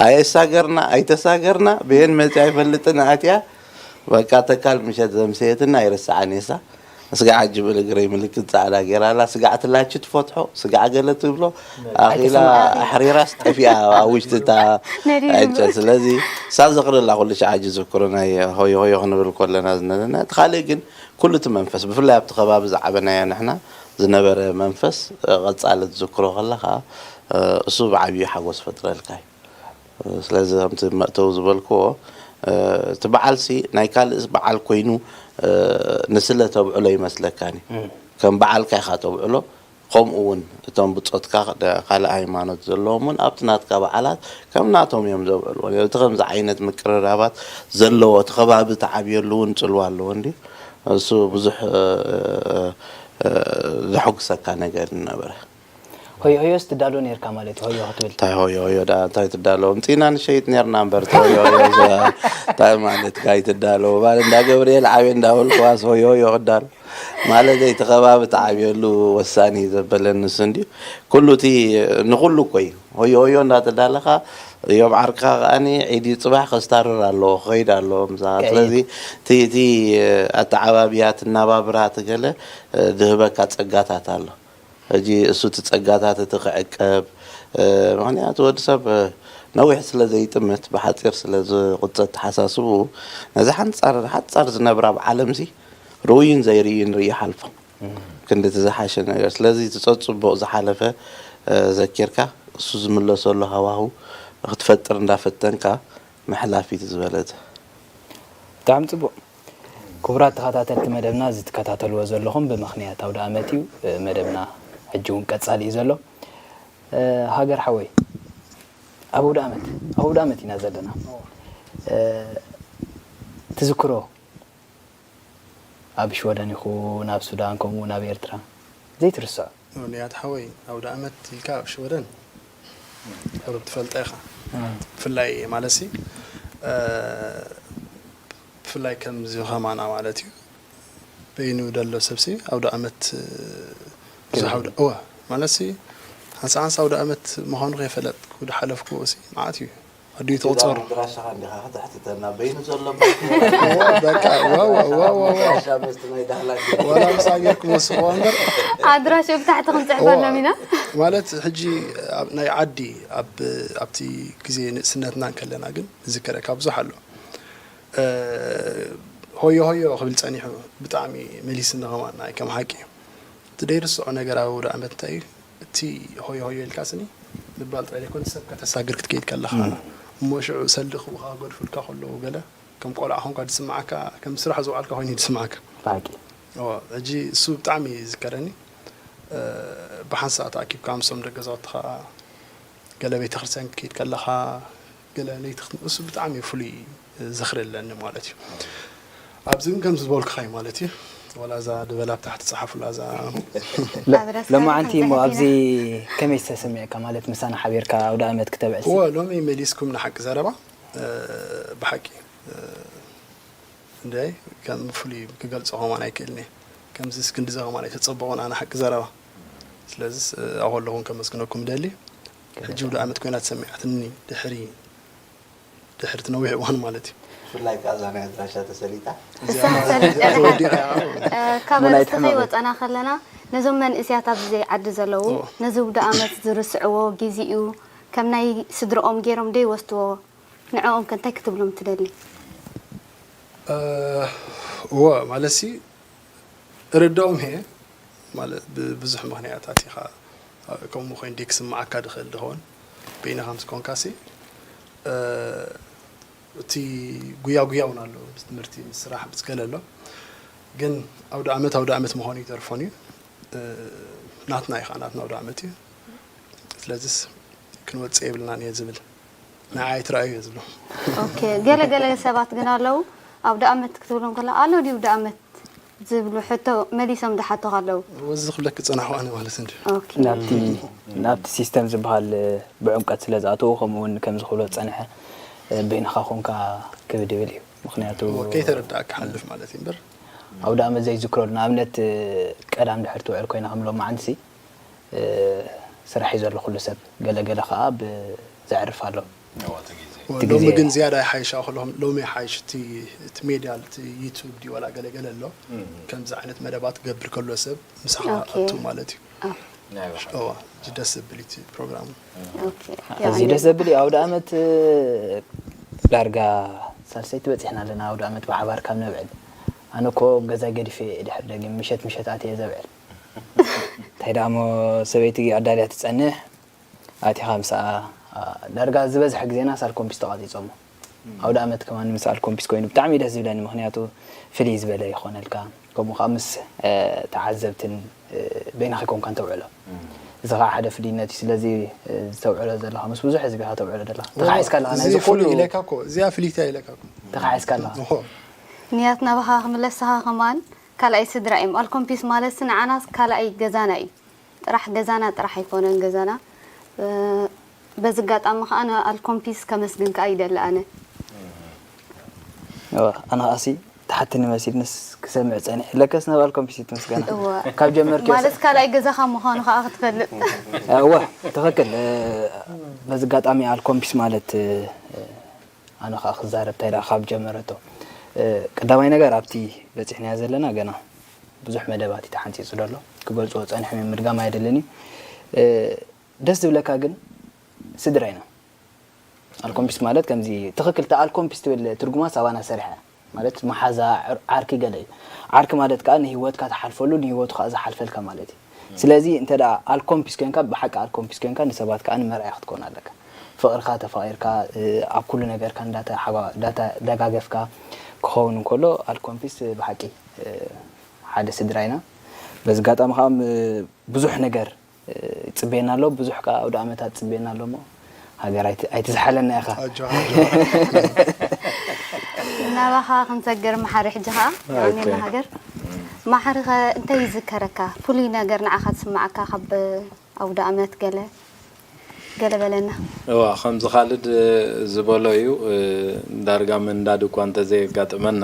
ኣየሳገርና ኣይተሳገርና፣ ብየን መፂኣ ኣይፈልጥን ኣትያ። በቃ ተካል ምሸት ዘምሰየትና ኣይረስዓን እየ። እሳ ስጋዕ ኣጅብል እግረይ ምልክት ፃዕዳ ገይራ ኣላ። ስጋዕ ትላች ትፈትሖ፣ ስጋዕ ገለ ትብሎ፣ ኣኺላ ኣሕሪራስ ጠፊኣ ኣብ ውሽጢ እታ ዕጨ። ስለዚ እሳ ዝኽሪ ኣላ ኩሉ ሻዕ ሕጂ ዝክሮ ናይ ሆዮ ሆዮ ክንብል ከለና ዝነበረና። እቲ ካልእ ግን ኩሉ እቲ መንፈስ፣ ብፍላይ ኣብቲ ከባቢ ዝዓበናዮ ንሕና ዝነበረ መንፈስ፣ ቐፃሊ ትዝክሮ ከለኻ፣ እሱ ብዓብዩ ሓጎስ ፈጥረልካ እዩ። ስለዚ ከምቲ መእተዊ ዝበልክዎ፣ እቲ በዓልሲ ናይ ካልእስ በዓል ኮይኑ ንስለ ተብዕሎ ይመስለካን እዩ። ከም በዓልካ ኢኻ ተብዕሎ። ከምኡ እውን እቶም ብጾትካ ካልእ ሃይማኖት ዘለዎም እውን ኣብቲ ናትካ በዓላት ከም ናቶም እዮም ዘብዕልዎ። ነቲ ከምዚ ዓይነት ምቅርራባት ዘለዎ እቲ ከባቢ ተዓብየሉ እውን ጽልዋ ኣለዎ እንድዩ። እሱ ብዙሕ ዘሐጉሰካ ነገር ነበረ። ሆዮ ሆዮስ ትዳሎ ነርካ ማለት እዩ፣ ሆዮ ክትብል። እንታይ ሆዮ ሆዮ ዳ እንታይ ትዳሎ? ምጺና ንሸይጥ ነርና እምበር፣ እቲ ሆዮ ሆዮ እንታይ ማለት ካይ ትዳሎ? ባል እንዳ ገብርኤል ዓብየ እንዳበልኩዋስ ሆዮ ሆዮ ክዳሎ። ማለት እቲ ከባቢ ተዓብየሉ ወሳኒ ዘበለኒ ንሱ እንድዩ። ኩሉ እቲ ንኹሉ እኮ እዩ። ሆዮ ሆዮ እንዳተዳለኻ እዮም ዓርካ ከኣኒ ዒድ እዩ ጽባሕ ከስታርር ኣለዎ፣ ክኸይድ ኣለዎ ምሳኻ። ስለዚ እቲ እቲ ኣተዓባብያ፣ እቲ ናባብራ፣ እቲ ገለ ድህበካ ጸጋታት ኣሎ። ሕጂ እሱ እቲ ጸጋታት እቲ ክዕቀብ፣ ምኽንያቱ ወዲ ሰብ ነዊሕ ስለ ዘይጥምት፣ ብሓጺር ስለ ዝቑጸ ኣተሓሳስብኡ፣ ነዚ ሓንጻር ሓጻር ዝነብራ ኣብ ዓለምሲ ርኡይን ዘይርእይን ርኢ ይሓልፎ። ክንዲ እቲ ዝሓሸ ነገር። ስለዚ እቲ ጸጽቡቕ ዝሓለፈ ዘኪርካ፣ እሱ ዝምለሰሉ ሃዋህው ክትፈጥር እንዳፈተንካ ምሕላፍ እዩ ዝበለጸ። ብጣዕሚ ጽቡቕ። ክቡራት ተኸታተልቲ መደብና፣ እዚ ትከታተልዎ ዘለኹም ብምኽንያት ኣውደ ኣመት እዩ። መደብና ሕጂ እውን ቀጻሊ እዩ ዘሎ። ሃገር ሓወይ፣ ኣብ ኣውደ ኣመት፣ ኣብ ኣውደ ኣመት ኢና ዘለና። ትዝክሮ ኣብ ሽወደን ይኹን ኣብ ሱዳን፣ ከምኡ እውን ኣብ ኤርትራ ዘይትርስዖ? ንያት ሓወይ፣ ኣውደ ኣመት ኢልካ ኣብ ሽወደን ቁሩብ ትፈልጣ ኢኻ። ብፍላይ ማለትሲ፣ ብፍላይ ከምዚ ኸማና ማለት እዩ፣ በይኑ ደሎ ሰብሲ ኣውደ ኣመት ብዙሕ ኣውደ፣ እወ፣ ማለትሲ፣ ሓንሳ ሓንሳ ኣውደ ኣመት ምዃኑ ከይፈለጥኩ ዝሓለፍኩዎ ሲ መዓት እዩ። ኣዲኡ ትቑጸር። ኣድራሻኻ እንዲኻ ከተሕትተና፣ በይኑ ዘሎ እዎ፣ በቃ፣ እዎ፣ እዎ፣ እዎ፣ እዎ፣ እዎ። ኣድራሻ መስቲ ናይ ዳህላክ። ዋላ ምሳይ ጌርኩም ወስኽዎ እምበር። ኣድራሽኡ ብታሕቲ ክንጽሕፈሎም ኢና። ማለት ሕጂ ኣብ ናይ ዓዲ፣ ኣብ፣ ኣብቲ ግዜ ንእስነትና እንከለና ግን ዝዝከረካ ብዙሕ ኣሎ። እ፣ ሆዮ ሆዮ ክብል ጸኒሑ፣ ብጣዕሚ መሊስኒ ከማን ናይ ከም ሓቂ። እቲ ደይርስዖ ነገር ኣብ ኣውደ ኣመት እንታይ እዩ? እቲ ሆዮ ሆዮ ኢልካ ስኒ ምባል ጥራይ ዘይኮነ፣ ሰብ ከተሳግር ክትከይድ ከለኻ፣ እሞ ሽዑ ሰልዲ ክቡኻ ክገድፉልካ ከለዉ ገለ ከም ቆልዓ ኾንካ ዝስምዓካ፣ ከም ስራሕ ዝውዓልካ ኮይኑ እዩ ዝስምዓካ። ብሓቂ። እወ፣ ሕጂ እሱ ብጣዕሚ ይዝከረኒ። እ፣ ብሓንሳእ ተኣኪብካ ምስቶም ደቂ ገዛውትኻ ገለ ቤተክርስትያን ክትከይድ ከለኻ፣ ገለ ለይቲ ክት-፣ እሱ ብጣዕሚ ፍሉይ ዝኽሪ ኣለኒ ማለት እዩ። ኣብዚ እውን ከምዚ ዝበልኩኻ እዩ ማለት እዩ። ወላ እዛ ድበላ ኣብ ታሕቲ ጸሓፉላ እዛ። ለ-፣ ኣብ ረስቶራንት ሎማዓንቲ እሞ ክንጽሕፍ ኣብዚ ኢና። ከመይ ዝተሰሚዕካ? ማለት ምሳና ሓቢርካ ኣውደ ኣመት ክተብዕል ሲ? እወ፣ ሎሚ መሊስኩም ንሓቂ ዘረባ፣ እ፣ ብሓቂ፣ እ፣ እንደ ከም ፍሉይ ክገልጾ ከማን ኣይክእልን እየ። ከምዚ እስክንድዚ ከማን ኣይተጸበቑን ኣነ ሓቂ ዘረባ። ስለዚስ፣ እ፣ ኣብ ከለኹን ከመስግነኩም እደሊ። ሕጂ ኣውደ ኣመት ኮይና ተሰሚዓትኒ ድሕሪ፣ ድሕሪ እቲ ነዊሕ እዋን ማለት እዩ። ብፍላይ ከኣ እዛ ናይ ኣድራሻ ተሰሊጣ። እዚኣ እሳ ማለት ተሰሊጣ። ተወዲኣ እያ። እ፣ ካብ ሙናይት ርእስኺ ሕማም። ወጸና ከለና፣ ነዞም መንእስያት ኣብዚ ዓዲ ዘለዉ፣ እዎ። ነዚ ኣውደ ኣመት ዝርስዕዎ ግዜ እዩ፣ ከም ናይ ስድርኦም ገይሮም ዶ ይወስድዎ? ንዕኦም ከ እንታይ ክትብሎም ትደሊ? እ፣ እወ፣ ማለትሲ፣ እርዳኦም እየ ማለት ብብዙሕ ምኽንያታት ኢኻ ከምኡ ኮይኑ ድዩ ክስምዓካ ድኽእል ድኸውን በይንኻ ምስ ኮንካሲ እቲ ጉያ ጉያ እውን ኣሎ ምስ ትምህርቲ ምስ ስራሕ ምስ ገለ ኣሎ ግን ኣውደ ዓመት ኣውደ ዓመት ምዃኑ ይተርፎን እዩ ናትና ኢኻ ናትና ኣውደ ዓመት እዩ ስለዚስ ክንወፅእ የብልናን እየ ዝብል ንዓይ ትረኣዩ እየ ዝብሎ ኦኬ ገለ ገለ ሰባት ግን ኣለዉ ኣውደ ዓመት ክትብሎም ከላ ኣሎ ድዩ ኣውደ ዓመት ዝብሉ ሕቶ መሊሶም ዝሓቱኻ ኣለዉ። ወዚ ክብለኪ ዝጸናሕኩ ኣነ ማለት እንድዩ። ኦኬ። ናብቲ ናብቲ ሲስተም ዝበሃል ብዕምቀት ስለ ዝኣተዉ ከምኡ እውን ከምዚ ክብሎ ዝጸንሐ በይንኻ ኮንካ ክብድ ይብል እዩ። ምኽንያቱ ከይተረዳእ ክሓልፍ ማለት እዩ እምበር። ኣውደ ዓመት ዘይዝክረሉ ንኣብነት ቀዳም ድሕር ትውዕል ኮይና ከም ሎማዓንትሲ ስራሕ እዩ ዘሎ ኩሉ ሰብ ገለ ገለ ከዓ ብ ዘዕርፍ ኣሎ። እቲ ሎሚ ግዜ ግን ዝያዳ ይሓይሽ ኣኽሎም ሎሚ ይሓይሽ እቲ እቲ ሜድያ እቲ ዩቱብ ድዩ ዋላ ገለ ገለ ኣሎ ከምዚ ዓይነት መደባት ክገብር ከሎ ሰብ ምሳኻ ኦኬ። ኣቱ ማለት እዩ ናይ ባሕሪ። እዋ እዚ ደስ ዘብል እቲ ፕሮግራም ኦኬ። ኣዝዩ ደስ ዘብል እዩ። ኣውደ ኣመት ዳርጋ ሳልሰይቲ በፂሕና ኣለና። ኣውደ ኣመት ብሓባር ካብ ነብዕል ኣነ እኮ ገዛይ ገዲፈ እየ ድሕር ደጊም ምሸት ምሸት ኣትየ ዘብዕል እንታይ ደኣ እሞ ሰበይቲ ኣዳልያ ትፀንሕ ኣቲኻ ምስኣ ዳርጋ ዝበዝሐ ግዜና ሳልኮምፒስ ተቓጺጾሞ ኣውደ ኣመት ከማን ምስ ኣልኮምፒስ ኮይኑ ብጣዕሚ ደስ ዝብለኒ ምክንያቱ ፍልይ ዝበለ ይኾነልካ ከምኡ ከዓ ምስ ተዓዘብትን በይንኻ ኮንካ እንተውዕሎ እዚ ከዓ ሓደ ፍልይነት እዩ ስለዚ ዝተውዕሎ ዘለካ ምስ ብዙሕ ህዝቢ ኢካ ተውዕሎ ዘለካ ተካሒስካ ኣለካ ናይዚ ኩሉ ኢለካ እኮ እዚኣ ፍልይቲ እያ ኢለካ እኮ ተካሒስካ ኣለካ ንያት ናባካ ክምለስካ ከማን ካልኣይ ስድራ እዮም ኣልኮምፒስ ማለት ንዓናስ ካልኣይ ገዛና እዩ ጥራሕ ገዛና ጥራሕ ኣይኮነን ገዛና በዚ ኣጋጣሚ ከዓ ንኣልኮምፒስ ከመስግን ከዓ ይደሊ ኣነ ኣነ ከዓሲ ትሓትኒ መሲልንስ ክሰምዕ ፀኒሐ ለከስ ናብ ኣልኮምፒስ ይትመስገና ካብ ጀመርኪ ማለት ካልኣይ ገዛኻ ምዃኑ ከዓ ክትፈልጥ እወ ትኽክል በዚ ኣጋጣሚ ኣልኮምፒስ ማለት ኣነ ከዓ ክዛረብ እንታይ ደኣ ካብ ጀመረቶ ቀዳማይ ነገር ኣብቲ በፂሕናዮ ዘለና ገና ብዙሕ መደባት እዩ ተሓንፂፁ ዘሎ ክገልፅዎ ፀኒሖም እዮም ምድጋም ኣየድልን እዩ ደስ ዝብለካ ግን ስድራ ኢና ኣልኮምፒስ ማለት ከምዚ ትኽክል እታ ኣልኮምፒስ ትብል ትርጉማ ሳባና ሰሪሓ ማለት መሓዛ ዓርኪ ገለ እዩ ዓርኪ ማለት ከዓ ንህይወትካ ትሓልፈሉ ንህይወቱ ከዓ ዝሓልፈልካ ማለት እዩ ስለዚ እንተ ኣልኮምፒስ ኮንካ ብሓቂ ኣልኮምፒስ ኮንካ ንሰባት ከዓ ንመርኣያ ክትኮን ኣለካ ፍቕርካ ተፋቒርካ ኣብ ኩሉ ነገርካ እንዳተደጋገፍካ ክኸውን እንከሎ ኣልኮምፒስ ብሓቂ ሓደ ስድራ ኢና በዚ ኣጋጣሚ ከዓ ብዙሕ ነገር ይፅበየና ኣሎ ብዙሕ ከዓ ኣውደ ኣመታት ይፅበየና ኣሎ እሞ ሃገር ኣይትዝሓለና ኢኻ ናባኻ ክንሰግር መሓሪ ሕጂ ከዓ ኔና ሃገር ማሕሪ ከ እንታይ ይዝከረካ ፍሉይ ነገር ንዓኻ ዝስማዓካ ካብ ኣውደ ኣመት ገለ ገለ በለና። እዋ ከምዚ ካልድ ዝበሎ እዩ ዳርጋ ምንዳድ እኳ እንተዘየጋጥመና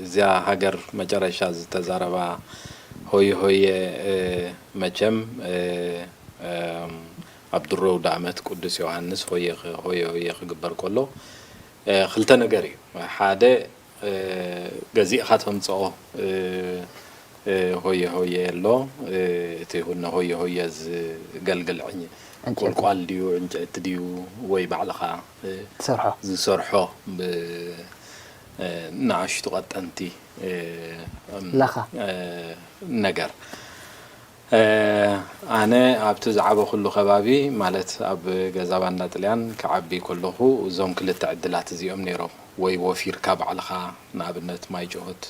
እዚኣ ሃገር መጨረሻ ዝተዛረባ ሆየ ሆየ መቸም ኣብ ድሮ ኣውደ ኣመት ቅዱስ ዮሃንስ ሆየ ሆየ ክግበር ከሎ ክልተ ነገር እዩ ሓደ ገዚእኻ ተምፅኦ ሆየ ሆየ ኣሎ እቲ ሁነ ሆየ ሆየ ዝገልግል ቁልቋል ድዩ ዕንጨይቲ ድዩ ወይ ባዕልኻ ዝሰርሖ ዝሰርሖ ብንኣሽቱ ቀጠንቲ ላኻ ነገር ኣነ ኣብቲ ዝዓበኹሉ ከባቢ ማለት ኣብ ገዛ ባንዳ ጥልያን ክዓቢ ከለኹ እዞም ክልተ ዕድላት እዚኦም ነይሮም ወይ ወፊርካ ባዕልኻ ንኣብነት ማይ ጨሆት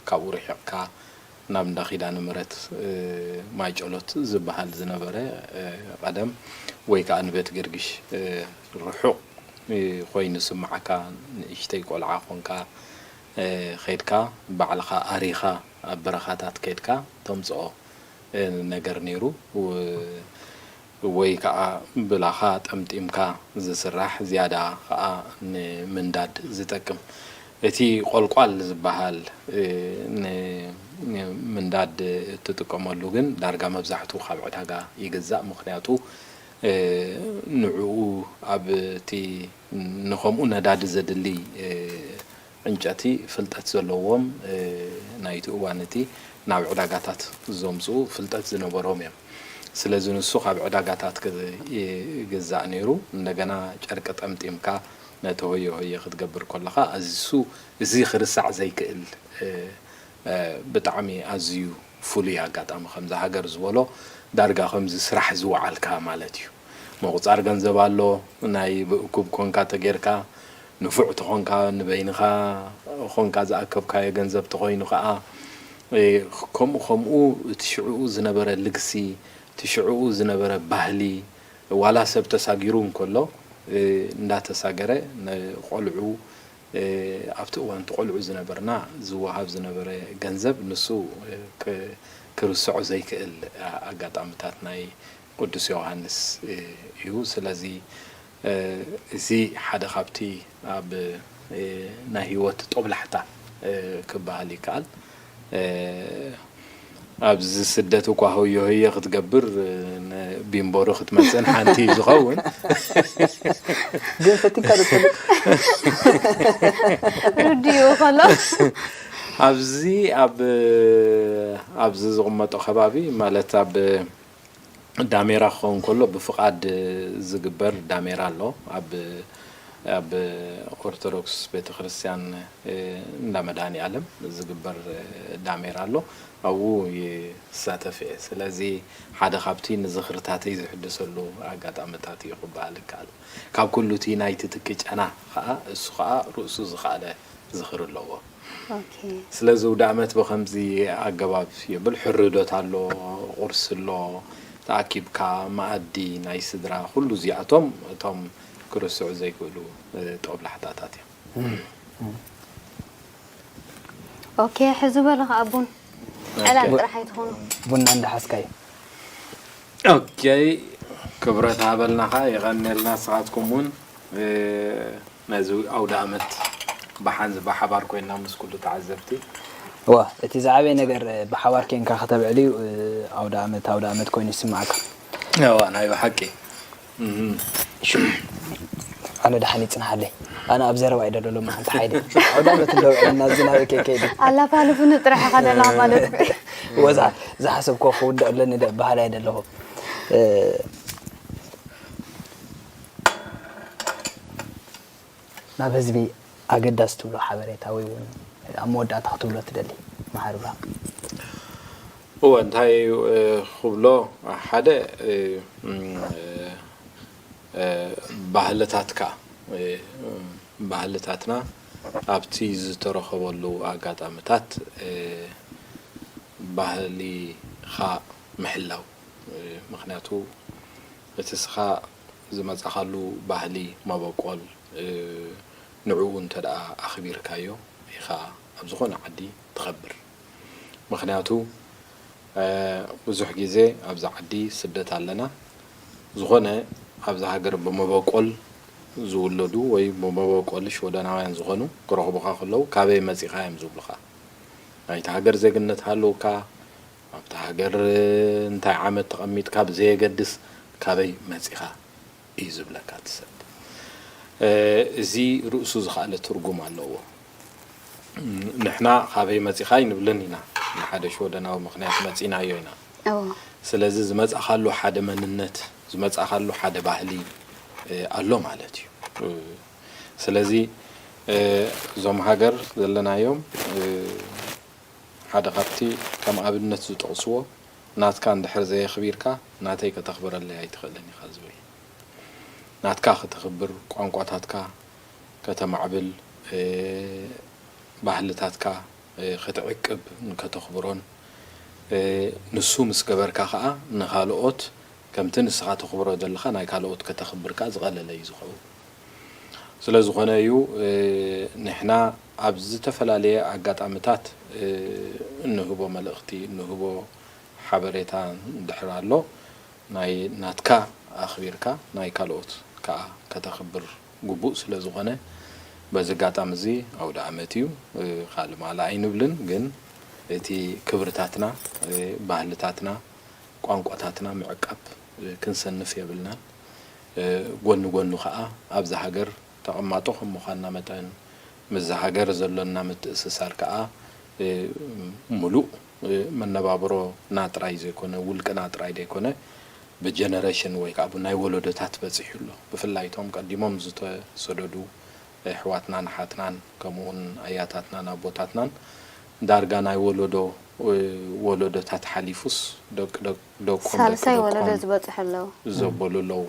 ካብኡ ርሒቕካ ናብ እንዳ ኪዳነ ምሕረት ማይ ጨሎት ዝበሃል ዝነበረ ቀደም ወይ ከዓ ንቤት ገርግሽ ርሑቕ ኮይኑ ዝስምዓካ ንእሽተይ ቆልዓ ኮንካ ከድካ ባዕልኻ ኣሪኻ ኣብ በረኻታት ከድካ ተምፅኦ ነገር ነይሩ ወይ ከዓ ብላኻ ጠምጢምካ ዝስራሕ ዝያዳ ከዓ ንምንዳድ ዝጠቅም እቲ ቆልቋል ዝበሃል ንምንዳድ እትጥቀመሉ ግን ዳርጋ መብዛሕቱ ካብ ዕዳጋ ይግዛእ ምክንያቱ ንዕኡ ኣብ እቲ ንኸምኡ ነዳዲ ዘድሊ ዕንጨቲ ፍልጠት ዘለዎም ናይቲ እዋን እቲ ናብ ዕዳጋታት ዘምፅኡ ፍልጠት ዝነበሮም እዮም። ስለዚ ንሱ ካብ ዕዳጋታት ይግዛእ ነይሩ። እንደገና ጨርቂ ጠምጢምካ ነቲ ሆየ ሆየ ክትገብር ከለኻ እሱ እዚ ክርስዕ ዘይክእል ብጣዕሚ ኣዝዩ ፍሉይ ኣጋጣሚ ከምዚ ሃገር ዝበሎ ዳርጋ ከምዚ ስራሕ ዝወዓልካ ማለት እዩ። ምቑፃር ገንዘብ ኣሎ፣ ናይ ብእኩብ ኮንካ ተጌርካ ንፉዕ ተኾንካ ንበይንኻ ኾንካ ዝኣከብካዮ ገንዘብ ተኾይኑ ከዓ ከምኡ ከምኡ እቲ ሽዕኡ ዝነበረ ልግሲ እቲ ሽዕኡ ዝነበረ ባህሊ ዋላ ሰብ ተሳጊሩ እንከሎ እንዳተሳገረ ንቆልዑ ኣብቲ እዋን እቲ ቆልዑ ዝነበርና ዝወሃብ ዝነበረ ገንዘብ ንሱ ክርስዖ ዘይክእል ኣጋጣምታት ናይ ቅዱስ ዮሃንስ እዩ። ስለዚ እዚ ሓደ ካብቲ ኣብ ናይ ህይወት ጦብላሕታ ክበሃል ይከኣል። ኣብዚ ስደት እኳ ህዮ ህየ ክትገብር ቢምቦሪ ክትመፅእን ሓንቲ እዩ ዝኸውን። ግን ፈቲንካ ዶ ትፈልጥ? ርድኡ ከሎ ኣብዚ ኣብ ኣብዚ ዝቕመጦ ከባቢ ማለት ኣብ ዳሜራ ክኸውን ከሎ ብፍቓድ ዝግበር ዳሜራ ኣሎ። ኣብ ኣብ ኦርቶዶክስ ቤተክርስትያን እንዳ መድሃኒ ኣለም ዝግበር ዳሜራ ኣሎ። ኣብኡ ይሳተፍ እየ። ስለዚ ሓደ ካብቲ ንዝኽርታተይ ዝሕድሰሉ ኣጋጣምታት እዩ ክበሃል ይከኣል። ካብ ኩሉ እቲ ናይቲ ትኪ ጨና ከዓ እሱ ከዓ ርእሱ ዝኸኣለ ዝኽሪ ኣለዎ። ስለዚ ውደ ኣመት ብኸምዚ ኣገባብ የብል። ሕርዶት ኣሎ፣ ቁርሲ ኣሎ፣ ተኣኪብካ መኣዲ ናይ ስድራ ኩሉ እዚኣቶም እቶም ክርስዑ ዘይክእሉ ጦብላሕታታት እዮም። ኦኬ ሕዚ በሉ ከዓ ቡን ዕላል ጥራሕ ኣይትኾኑ። ቡና እንዳሓዝካ እዩ። ኦኬ ክብረት ሃበልና ከዓ የቐንየልና። ንስኻትኩም እውን ነዚ ኣውደ ኣመት ብሓንዚ ብሓባር ኮይና ምስ ኩሉ ተዓዘብቲ እዋ እቲ ዝዓበየ ነገር ብሓባር ኬንካ ከተብዕል እዩ። ኣውደ ኣመት ኣውደ ኣመት ኮይኑ ይስማዓካ። እዋ ናይ ብሓቂ ኣነ ደሓን ይፅንሓለይ። ኣነ ኣብ ዘረባ እዩ ደሎ ሎሚ ሓንቲ ሓይሊ ኣውደ ኣመት እንደውዕለና እዚ ናበይ ከይከይድ ኣላፋልፉኒ ጥራሕ ኢኻ ዘለኻ ማለት እዩ። ወዛ ዝሓሰብክዎ ክውድእ ኣለኒ ደ ባህል ኣይደለኹ። ናብ ህዝቢ ኣገዳሲ ትብሎ ሓበሬታ ወይ እውን ኣብ መወዳእታ ክትብሎ ትደሊ መሓሪ ብርሃን? እወ እንታይ ክብሎ ሓደ ባህልታትካ ባህልታትና ኣብቲ ዝተረኸበሉ ኣጋጣምታት ባህልኻ ምሕላው ምኽንያቱ እቲ ስኻ ዝመፃኻሉ ባህሊ መበቆል ንዕኡ እንተ ደኣ ኣኽቢርካዮ ኢኻ ኣብ ዝኾነ ዓዲ ትኸብር። ምኽንያቱ ብዙሕ ግዜ ኣብዚ ዓዲ ስደት ኣለና። ዝኾነ ኣብዛ ሃገር ብመበቆል ዝውለዱ ወይ ብመበቆል ሽወደናውያን ዝኾኑ ክረኽቡኻ ከለዉ ካበይ መጺኻ እዮም ዝብሉኻ። ናይቲ ሃገር ዜግነት ሃለውካ፣ ኣብታ ሃገር እንታይ ዓመት ተቐሚጥካ ብዘየገድስ ካበይ መጺኻ እዩ ዝብለካ እቲ ሰብ። እዚ ርእሱ ዝኸኣለ ትርጉም ኣለዎ። ንሕና ካበይ መጺኻ ኣይንብልን ኢና። ንሓደ ሽወደናዊ ምኽንያት መጺናዮ ኢና። ስለዚ ዝመጻኻሉ ሓደ መንነት፣ ዝመጻኻሉ ሓደ ባህሊ ኣሎ ማለት እዩ። ስለዚ እዞም ሃገር ዘለናዮም ሓደ ካብቲ ከም ኣብነት ዝጠቕስዎ ናትካ እንድሕር ዘየኽቢርካ ናተይ ከተኽብረለይ ኣይትኽእልን ኢኻ ዝብል። ናትካ ከተኽብር፣ ቋንቋታትካ ከተማዕብል፣ ባህልታትካ ክትዕቅብ ከተኽብሮን ንሱ ምስ ገበርካ ኸኣ ንኻልኦት ከምቲ ንስኻ ተኽብሮ ዘለኻ ናይ ካልኦት ከተኽብር ከኣ ዝቐለለ እዩ ዝኸውን። ስለ ዝኾነ እዩ ንሕና ኣብ ዝተፈላለየ ኣጋጣምታት እንህቦ መልእኽቲ፣ እንህቦ ሓበሬታ እንድሕር ኣሎ ናይ ናትካ ኣኽቢርካ ናይ ካልኦት ከኣ ከተኽብር ግቡእ ስለ ዝኾነ በዚ ኣጋጣሚ እዚ ኣውደ ኣመት እዩ። ካልእ ማእለ ኣይንብልን፣ ግን እቲ ክብርታትና፣ ባህልታትና፣ ቋንቋታትና ምዕቃብ ክንሰንፍ የብልናን። ጎኒ ጎኑ ከኣ ኣብዛ ሃገር ተቐማጦ ከም ምዃንና መጠን ምስዛ ሃገር ዘሎና ምትእስሳር ከኣ ምሉእ መነባብሮና ጥራይ ዘይኮነ ውልቅና ጥራይ ዘይኮነ ብጀነሬሽን ወይ ከዓ ብናይ ወለዶታት በፂሑ ኣሎ። ብፍላይ እቶም ቀዲሞም ዝተሰደዱ ኣሕዋትናን ኣሓትናን ከምኡውን ኣያታትናን ኣቦታትናን ዳርጋ ናይ ወለዶ ወለዶታት ሓሊፉስ ደቂ ደቆም ደቂ ሳልሳይ ወለዶ ደቆም ዝበፅሑ ኣለዉ። ዘበሉ ኣለዉ።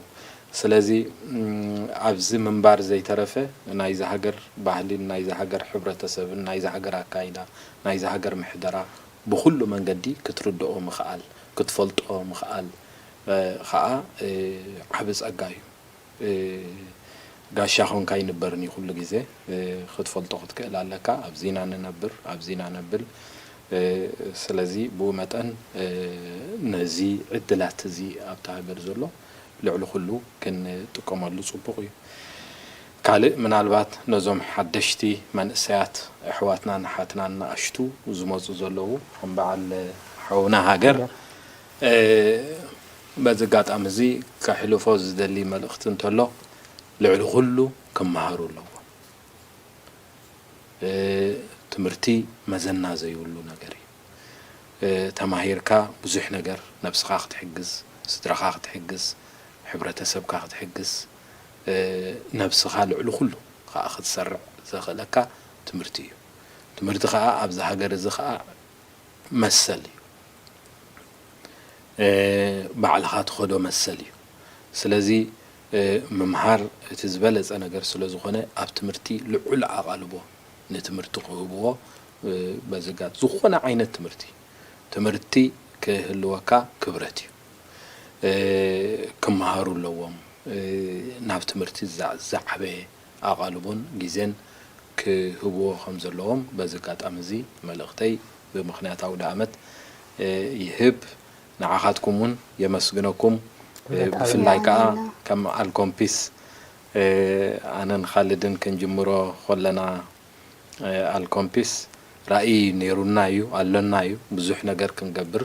ስለዚ እም፣ ኣብዚ ምንባር ዘይተረፈ ናይዚ ሃገር ባህልን ናይዚ ሃገር ሕብረተሰብን ናይዚ ሃገር ኣካይዳ ናይዚ ሃገር ምሕደራ ብኹሉ መንገዲ ክትርድኦ ምኽኣል ክትፈልጦ ምኽኣል እ፣ ኸዓ እ፣ ዓቢ ጸጋ እዩ። እ፣ ጋሻ ኾንካ ኣይንበርን እዩ ኩሉ ግዜ እ፣ ክትፈልጦ ክትክእል ኣለካ። ኣብዚና ንነብር ኣብዚና ነብል እ፣ ስለዚ ብኡ መጠን እ፣ ነዚ ዕድላት እዚ ኣብታ ሃገር ዘሎ ልዕሊ ኩሉ ክንጥቀመሉ ጽቡቕ እዩ። ካልእ ምናልባት ነዞም ሓደሽቲ መንእሰያት ኣሕዋትናን ኣሓትናን ንኣሽቱ ዝመጹ ዘለዉ ከም በዓል ሓውና ሃገር እ፣ በዚ ኣጋጣሚ እዚ ከሕልፎ ዝደሊ መልእኽቲ እንተሎ ልዕሊ ኩሉ ክመሃሩ ኣለዎም። እ፣ ትምህርቲ መዘና ዘይብሉ ነገር እዩ። እ፣ ተማሂርካ ብዙሕ ነገር ነብስኻ ክትሕግዝ፣ ስድራኻ ክትሕግዝ፣ ሕብረተሰብካ ክትሕግዝ፣ እ፣ ነብስኻ ልዕሊ ኩሉ ከዓ ክትሰርዕ ዘኽእለካ ትምህርቲ እዩ። ትምህርቲ ከዓ ኣብዚ ሃገር እዚ ከዓ መሰል እዩ። እ፣ ባዕልኻ ትኸዶ መሰል እዩ። ስለዚ እ፣ ምምሃር እቲ ዝበለጸ ነገር ስለ ዝኾነ ኣብ ትምህርቲ ልዑል ኣቓልቦ ንትምህርቲ ክህብዎ እ፣ በዚ ጋት ዝኾነ ዓይነት ትምህርቲ ትምህርቲ ክህልወካ ክብረት እዩ። እ፣ ክመሃሩ ኣለዎም። እ፣ ናብ ትምህርቲ ዝዛ- ዝዓበየ ኣቓልቦን ግዜን ክህብዎ ከም ዘለዎም በዚ ኣጋጣሚ እዚ መልእኽተይ ብምኽንያት ኣውደ ኣመት ይህብ። ንዓኻትኩም እውን የመስግነኩም። ብፍላይ ከዓ ከም ኣልኮምፒስ ኣነን ኻልድን ክንጅምሮ ኾለና ኣልኮምፒስ ራእይ ነይሩና እዩ ኣሎና እዩ ብዙሕ ነገር ክንገብር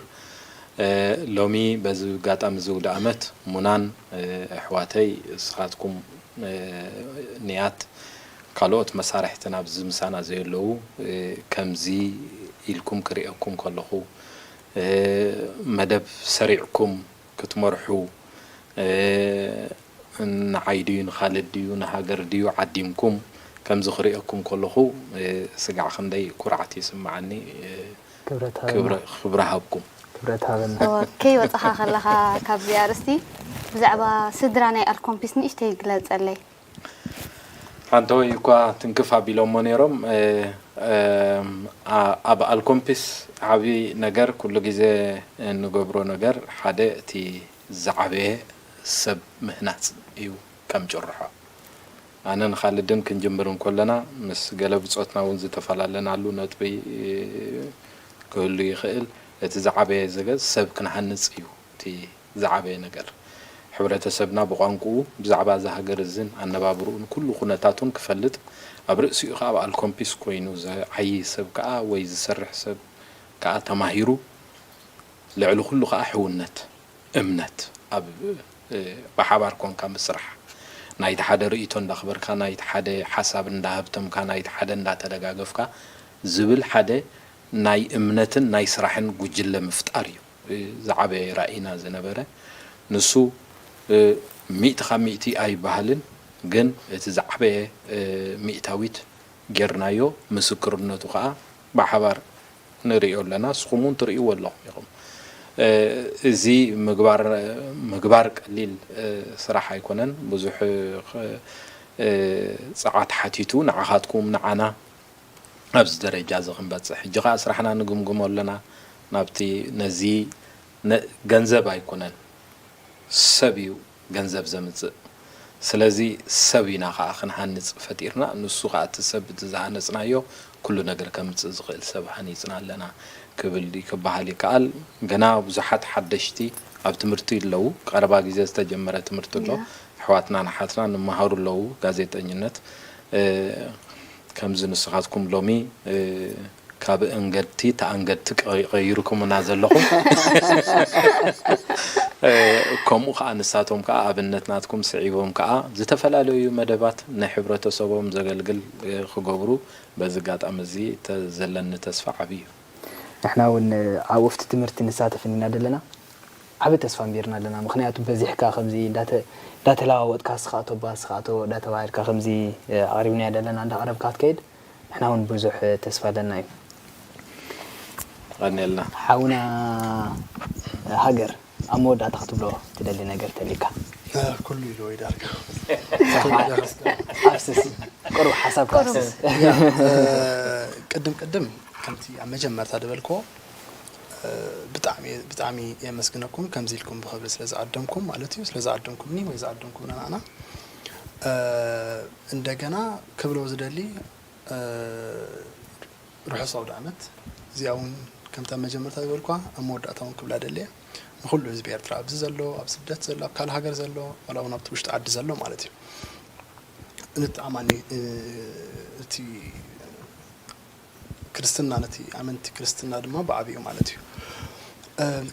ሎሚ በዚ ኣጋጣሚ እዚ ውደ ኣመት ሙናን ኣሕዋተይ እስኻትኩም ንያት ካልኦት መሳርሕትን ኣብዚ ምሳና ዘየለዉ ከምዚ ኢልኩም ክርእየኩም ከለኹ መደብ ሰሪዕኩም ክትመርሑ ንዓይ ድዩ ንኻልድ ድዩ ንሃገር ድዩ ዓዲምኩም ከምዚ ክርእየኩም ከለኹ ስጋዕ ክንደይ ኩርዓት ይስምዓኒ። ክብረት ሃበና። ክብረ ክብረ ሃብኩም። ክብረት ሃበና። እወ፣ ከይወጻኻ ከለኻ ካብዚ ኣርእስቲ ብዛዕባ ስድራ ናይ ኣልኮምፒስ ንእሽተይ ግለጸለይ። ሓንተወይ እኳ ትንክፍ ኣቢሎሞ ነይሮም። እ፣ እም፣ ኣ- ኣብ ኣልኮምፒስ ዓቢ ነገር ኩሉ ግዜ እንገብሮ ነገር ሓደ እቲ ዝዓበየ ሰብ ምህናጽ እዩ ከም ጭርሖ። ኣነን ኻልድን ክንጅምር እንኮለና ምስ ገለ ብጾትና እውን ዝተፈላለናሉ ነጥቢ ክህሉ ይኽእል። እቲ ዝዓበየ ዘገ ሰብ ክንሃንጽ እዩ እቲ ዝዓበየ ነገር። ሕብረተሰብና ብቋንቁኡ ብዛዕባ እዛ ሃገር እዝን ኣነባብርኡን ኩሉ ኩነታቱን ክፈልጥ ኣብ ርእሲኡ ከኣ ኣብ ኣልኮምፒስ ኮይኑ ዝዓዪ ሰብ ከኣ ወይ ዝሰርሕ ሰብ ከኣ ተማሂሩ ልዕሊ ኩሉ ከኣ ሕውነት እምነት ኣብ ብሓባር ኮንካ ምስራሕ ናይቲ ሓደ ርእይቶ እንዳኽበርካ ናይቲ ሓደ ሓሳብ እንዳሃብተምካ ናይቲ ሓደ እንዳተደጋገፍካ ዝብል ሓደ ናይ እምነትን ናይ ስራሕን ጉጅለ ምፍጣር እዩ ዝዓበየ ራእይና ዝነበረ። ንሱ ሚእቲ ካብ ሚእቲ ኣይበሃልን ግን እቲ ዝዓበየ ሚእታዊት ጌርናዮ ምስክርነቱ ከዓ ብሓባር ንርእዮ ኣለና፣ ንስኹም እውን ትርእይዎ ኣለኹም ኢኹም። እዚ ምግባር ምግባር ቀሊል ስራሕ ኣይኮነን፣ ብዙሕ ጸዓት ሓቲቱ ንዓኻትኩም ንዓና ኣብዚ ደረጃ እዚ ክንበጽሕ። ሕጂ ኸኣ ስራሕና ንግምግሞ ኣለና ናብቲ ነዚ ገንዘብ ኣይኮነን ሰብ እዩ ገንዘብ ዘምጽእ። ስለዚ ሰብ ኢና ኸኣ ክንሃንጽ ፈጢርና፣ ንሱ ኸኣ እቲ ሰብ እቲ ዝሃነጽናዮ ኩሉ ነገር ከምጽእ ዝኽእል ሰብ ሃኒጽና ኣለና ክብል ክበሃል ይከኣል። ገና ብዙሓት ሓደሽቲ ኣብ ትምህርቲ ኣለዉ። ቀረባ ግዜ ዝተጀመረ ትምህርቲ ኣሎ። ኣሕዋትናን ኣሓትናን ይመሃሩ ኣለዉ ጋዜጠኝነት። ከምዚ ንስኻትኩም ሎሚ ካብ እንገድቲ ተኣንገድቲ ቀይርኩምና ዘለኹም ከምኡ ከዓ ንሳቶም ከዓ ኣብነት ናትኩም ስዒቦም ከዓ ዝተፈላለዩ መደባት ንሕብረተሰቦም ዘገልግል ክገብሩ በዚ ኣጋጣሚ እዚ ዘለኒ ተስፋ ዓብዪ እዩ። ንሕና እውን ኣብ ወፍቲ ትምህርቲ ንሳተፍ ኢና ዘለና። ዓቢ ተስፋ ኣንቢርና ኣለና ምኽንያቱ በዚሕካ ከምዚ እንዳተለዋወጥካ ስኻቶ ባ ስኻቶ እንዳተባሃልካ ከምዚ ኣቕሪብናዮ ዘለና እንዳቐረብካ ክትከይድ ንሕና እውን ብዙሕ ተስፋ ኣለና እዩ። ቀኒልና። ሓውና ሃገር፣ ኣብ መወዳእታ ክትብሎ ትደሊ ነገር ተሊካ? ኩሉ ኢሉ ወይ ዳርጋ ኣፍስስ፣ ቁሩብ ሓሳብ ኣፍስስ። ቅድም ቅድም ከምቲ ኣብ መጀመርታ ዝበልክዎ ብጣዕሚ ብጣዕሚ የመስግነኩም፣ ከምዚ ኢልኩም ብክብሪ ስለ ዝዓደምኩም ማለት እዩ። ስለ ዝዓደምኩምኒ ወይ ዝዓደምኩምና ንዓና። እንደገና ክብሎ ዝደሊ ርሑስ ኣውደ ዓመት። እዚኣ እውን ከምታ መጀመርታ ዝበልኳ ኣብ መወዳእታ እውን ክብላ ደልየ ንኩሉ ህዝቢ ኤርትራ፣ ኣብዚ ዘሎ፣ ኣብ ስደት ዘሎ፣ ኣብ ካልእ ሃገር ዘሎ፣ ዋላ እውን ኣብቲ ውሽጢ ዓዲ ዘሎ ማለት እዩ። ንተኣማኒ እቲ ክርስትና፣ ነቲ ኣመንቲ ክርስትና ድማ ብዓቢኡ ማለት እዩ።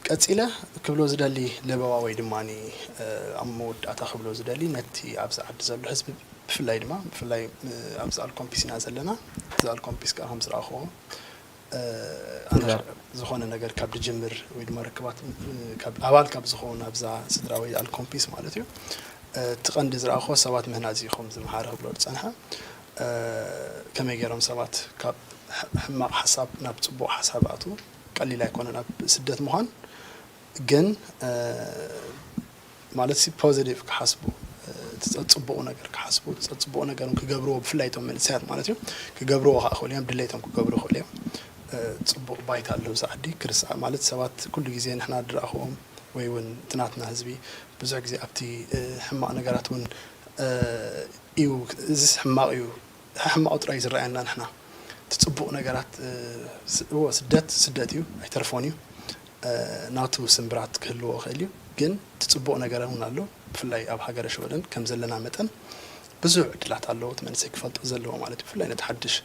ቀፂለ ክብሎ ዝደሊ ለበዋ ወይ ድማ ኣብ መወዳእታ ክብሎ ዝደሊ ነቲ ኣብዚ ዓዲ ዘሎ ህዝቢ ብፍላይ ድማ ብፍላይ ኣብዚ ኣልኮምፒስ ኢና ዘለና። እዚ ኣልኮምፒስ ከዓ ከም ዝረኣኽዎ ዝኾነ ነገር ካብ ድጅምር ወይ ድማ ርክባት ኣባል ካብ ዝኸውን ኣብዛ ስድራ ወይ ኣልኮምፒስ ማለት እዩ። እቲ ቀንዲ ዝረኣኽዎ ሰባት ምህናፅ እዩ ከም ዝመሃረ ክብሎ ዝፀንሐ። ከመይ ገይሮም ሰባት ካብ ሕማቕ ሓሳብ ናብ ፅቡቕ ሓሳብ ኣትዉ ቀሊል ኣይኮነን ኣብ ስደት ምዃን። ግን ማለት ሲ ፖዚቲቭ ክሓስቡ፣ እቲ ጸጽቡቑ ነገር ክሓስቡ፣ ጸጽቡቑ ነገር ክገብርዎ፣ ብፍላይ እቶም መንእሰያት ማለት እዩ። ክገብርዎ ከዓ ክኽእሉ እዮም፣ ድሌቶም ክገብሩ ይኽእሉ እዮም። ጽቡቕ ባይታ ኣለዉ፣ እዚ ዓዲ ክርስዓ ማለት ሰባት ኩሉ ግዜ ንሕና ድረኣኽዎም ወይ እውን እቲ ናትና ህዝቢ ብዙሕ ግዜ ኣብቲ ሕማቕ ነገራት እውን እዩ፣ እዚስ ሕማቕ እዩ፣ ሕማቑ ጥራይ ዝረኣየና ንሕና። እቲ ጽቡቕ ነገራት እዎ ስደት ስደት እዩ፣ ኣይተርፎን እዩ። ናቱ ስምብራት ክህልዎ ይኽእል እዩ፣ ግን እቲ ጽቡቕ ነገር እውን ኣሎ። ብፍላይ ኣብ ሃገረ ሽወደን ከም ዘለና መጠን ብዙሕ ዕድላት ኣለዎ እቲ መንእሰይ ክፈልጦ ዘለዎ ማለት እዩ። ብፍላይ ነቲ ሓድሽ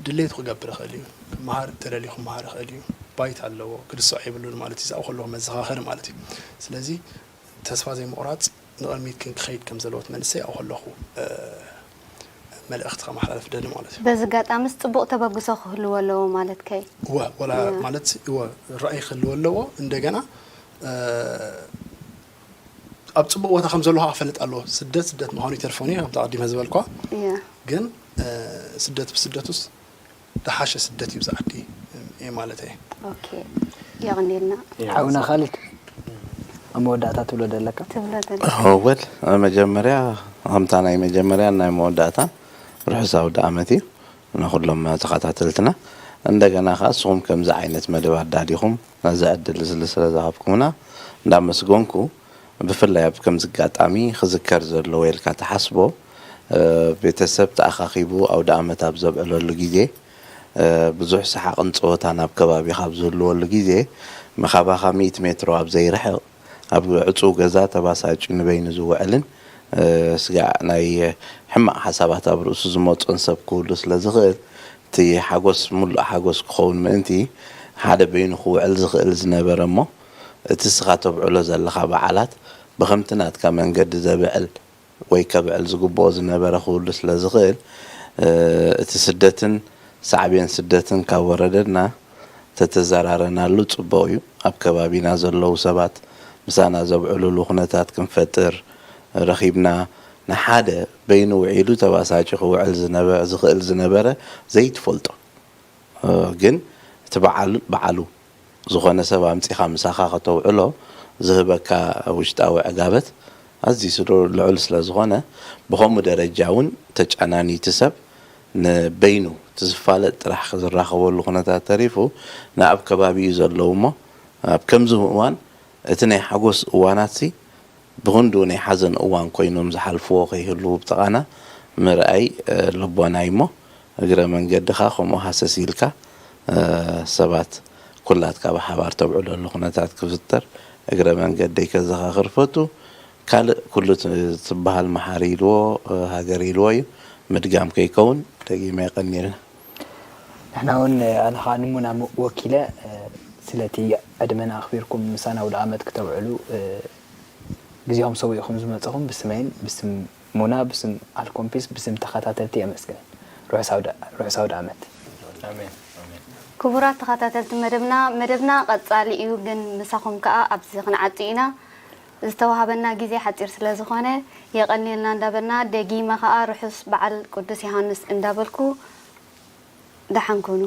ድሌቱ ክገብር ይኽእል እዩ። ክመሃር እንተደልዩ ክመሃር ይኽእል እዩ። ባይታ ኣለዎ፣ ክድስዖ የብሉን ማለት እዩ። ኣብኡ ከለኹ መዘኻኸሪ ማለት እዩ። ስለዚ ተስፋ ዘይምቑራፅ ንቕድሚት ክንክኸይድ ከም ዘለዎ እቲ መንእሰይ ኣብኡ ከለኹ መልእኽቲ ከመሓላልፍ ደሊ ማለት እዩ። በዚ ኣጋጣምስ ፅቡቕ ተበግሶ ክህልዎ ኣለዎ ማለት ከይ? እወ ወላ ማለት እወ ራእይ ክህልዎ ኣለዎ። እንደገና ኣብ ፅቡቕ ቦታ ከም ዘለኹ ክፈልጥ ኣለዎ። ስደት ስደት ምዃኑ ይተርፎን እዩ ከምቲ ኣቐዲመ ዝበልኳ። ግን ስደት ብስደቱስ ዝሓሸ ስደት እዩ ዝዓዲ እየ ማለት እየ። ኦኬ የቕንየልና። ሓውና ካልድ ኣብ መወዳእታ ትብሎ ደለካ? ትብሎ ደለካ? ወል መጀመርያ ከምታ ናይ መጀመርያ ናይ መወዳእታ ርሑስ ኣውደ ዓመት እዩ ንኩሎም ተኸታተልትና። እንደገና ከዓ እስኹም ከምዚ ዓይነት መደብ ኣዳሊኹም ነዚ ዕድል እዚ ስለ ዝሃብኩምና እንዳመስገንኩ ብፍላይ ኣብ ከምዚ ኣጋጣሚ ክዝከር ዘለዎ ኢልካ ትሓስቦ ቤተሰብ ተኣኻኺቡ ኣውደ ኣመት ኣብ ዘብዕለሉ ግዜ ብዙሕ ሰሓቕን ፀወታን ኣብ ከባቢኻ ኣብ ዝህልወሉ ግዜ ምኻባኻ ሚእቲ ሜትሮ ኣብ ዘይርሕቕ ኣብ ዕፁው ገዛ ተባሳጭ ንበይኑ ዝውዕልን ስጋዕ ናይ ሕማቕ ሓሳባት ኣብ ርእሱ ዝመፆን ሰብ ክህሉ ስለ ዝኽእል እቲ ሓጎስ ሙሉእ ሓጎስ ክኸውን ምእንቲ ሓደ በይኑ ክውዕል ዝኽእል ዝነበረ እሞ እቲ እስኻ ተብዕሎ ዘለኻ በዓላት ብኸምቲ ናትካ መንገዲ ዘብዕል ወይ ከብዕል ዝግብኦ ዝነበረ ክህሉ ስለ ዝኽእል እቲ ስደትን ሳዕቤን ስደትን ካብ ወረደና ተተዘራረናሉ ፅቡቕ እዩ። ኣብ ከባቢና ዘለዉ ሰባት ምሳና ዘብዕሉሉ ኩነታት ክንፈጥር ረኺብና ንሓደ በይኑ ውዒሉ ተባሳጭ ክውዕል ዝኽእል ዝነበረ ዘይትፈልጦ ግን እቲ በዓል በዓሉ ዝኾነ ሰብ ኣምጺኻ ምሳኻ ከተውዕሎ ዝህበካ ውሽጣዊ ዕጋበት ኣዝዩ ስሩር ልዑል ስለ ዝኾነ ብኸምኡ ደረጃ እውን ተጫናኒቲ ሰብ ንበይኑ እቲ ዝፋለጥ ጥራሕ ዝራኸበሉ ኩነታት ተሪፉ ንኣብ ከባቢኡ ዘለዉ እሞ ኣብ ከምዚ እዋን እቲ ናይ ሓጎስ እዋናትሲ ብኽንድኡ ናይ ሓዘን እዋን ኮይኖም ዝሓልፍዎ ከይህልዉ ብጥቓና ምርኣይ ልቦና እዩ እሞ እግረ መንገድኻ ከምኡ ሃሰስ ኢልካ ሰባት ኩላትካ ብሓባር ተብዕለሉ ኩነታት ክፍጠር እግረ መንገደይ ከዘኻኽር ፈቱ። ካልእ ኩሉ ትበሃል መሓሪ ኢልዎ ሃገር ኢልዎ እዩ ምድጋም ከይከውን ደጊመ የቐንየልና። ንሕና እውን ኣነ ከዓ ንሙና ወኪለ ስለቲ ዕድመና ኣኽቢርኩም ምሳና ኣውደ ዓመት ክተውዕሉ ግዜኹም ሰዊእኹም ዝመፀኹም ብስመይን ብስም ሙና ብስም ኣልኮምፒስ ብስም ተኸታተልቲ የመስግን። ርሑስ ኣውደ ዓመት። ክቡራት ተኸታተልቲ መደብና፣ መደብና ቀፃሊ እዩ፣ ግን ምሳኹም ከዓ ኣብዚ ክንዓፂ ኢና። ዝተዋሃበና ግዜ ሓፂር ስለ ዝኾነ የቐንየልና እንዳበልና ደጊመ ከዓ ርሑስ በዓል ቅዱስ ዮሃንስ እንዳበልኩ ደሓን ኩኑ።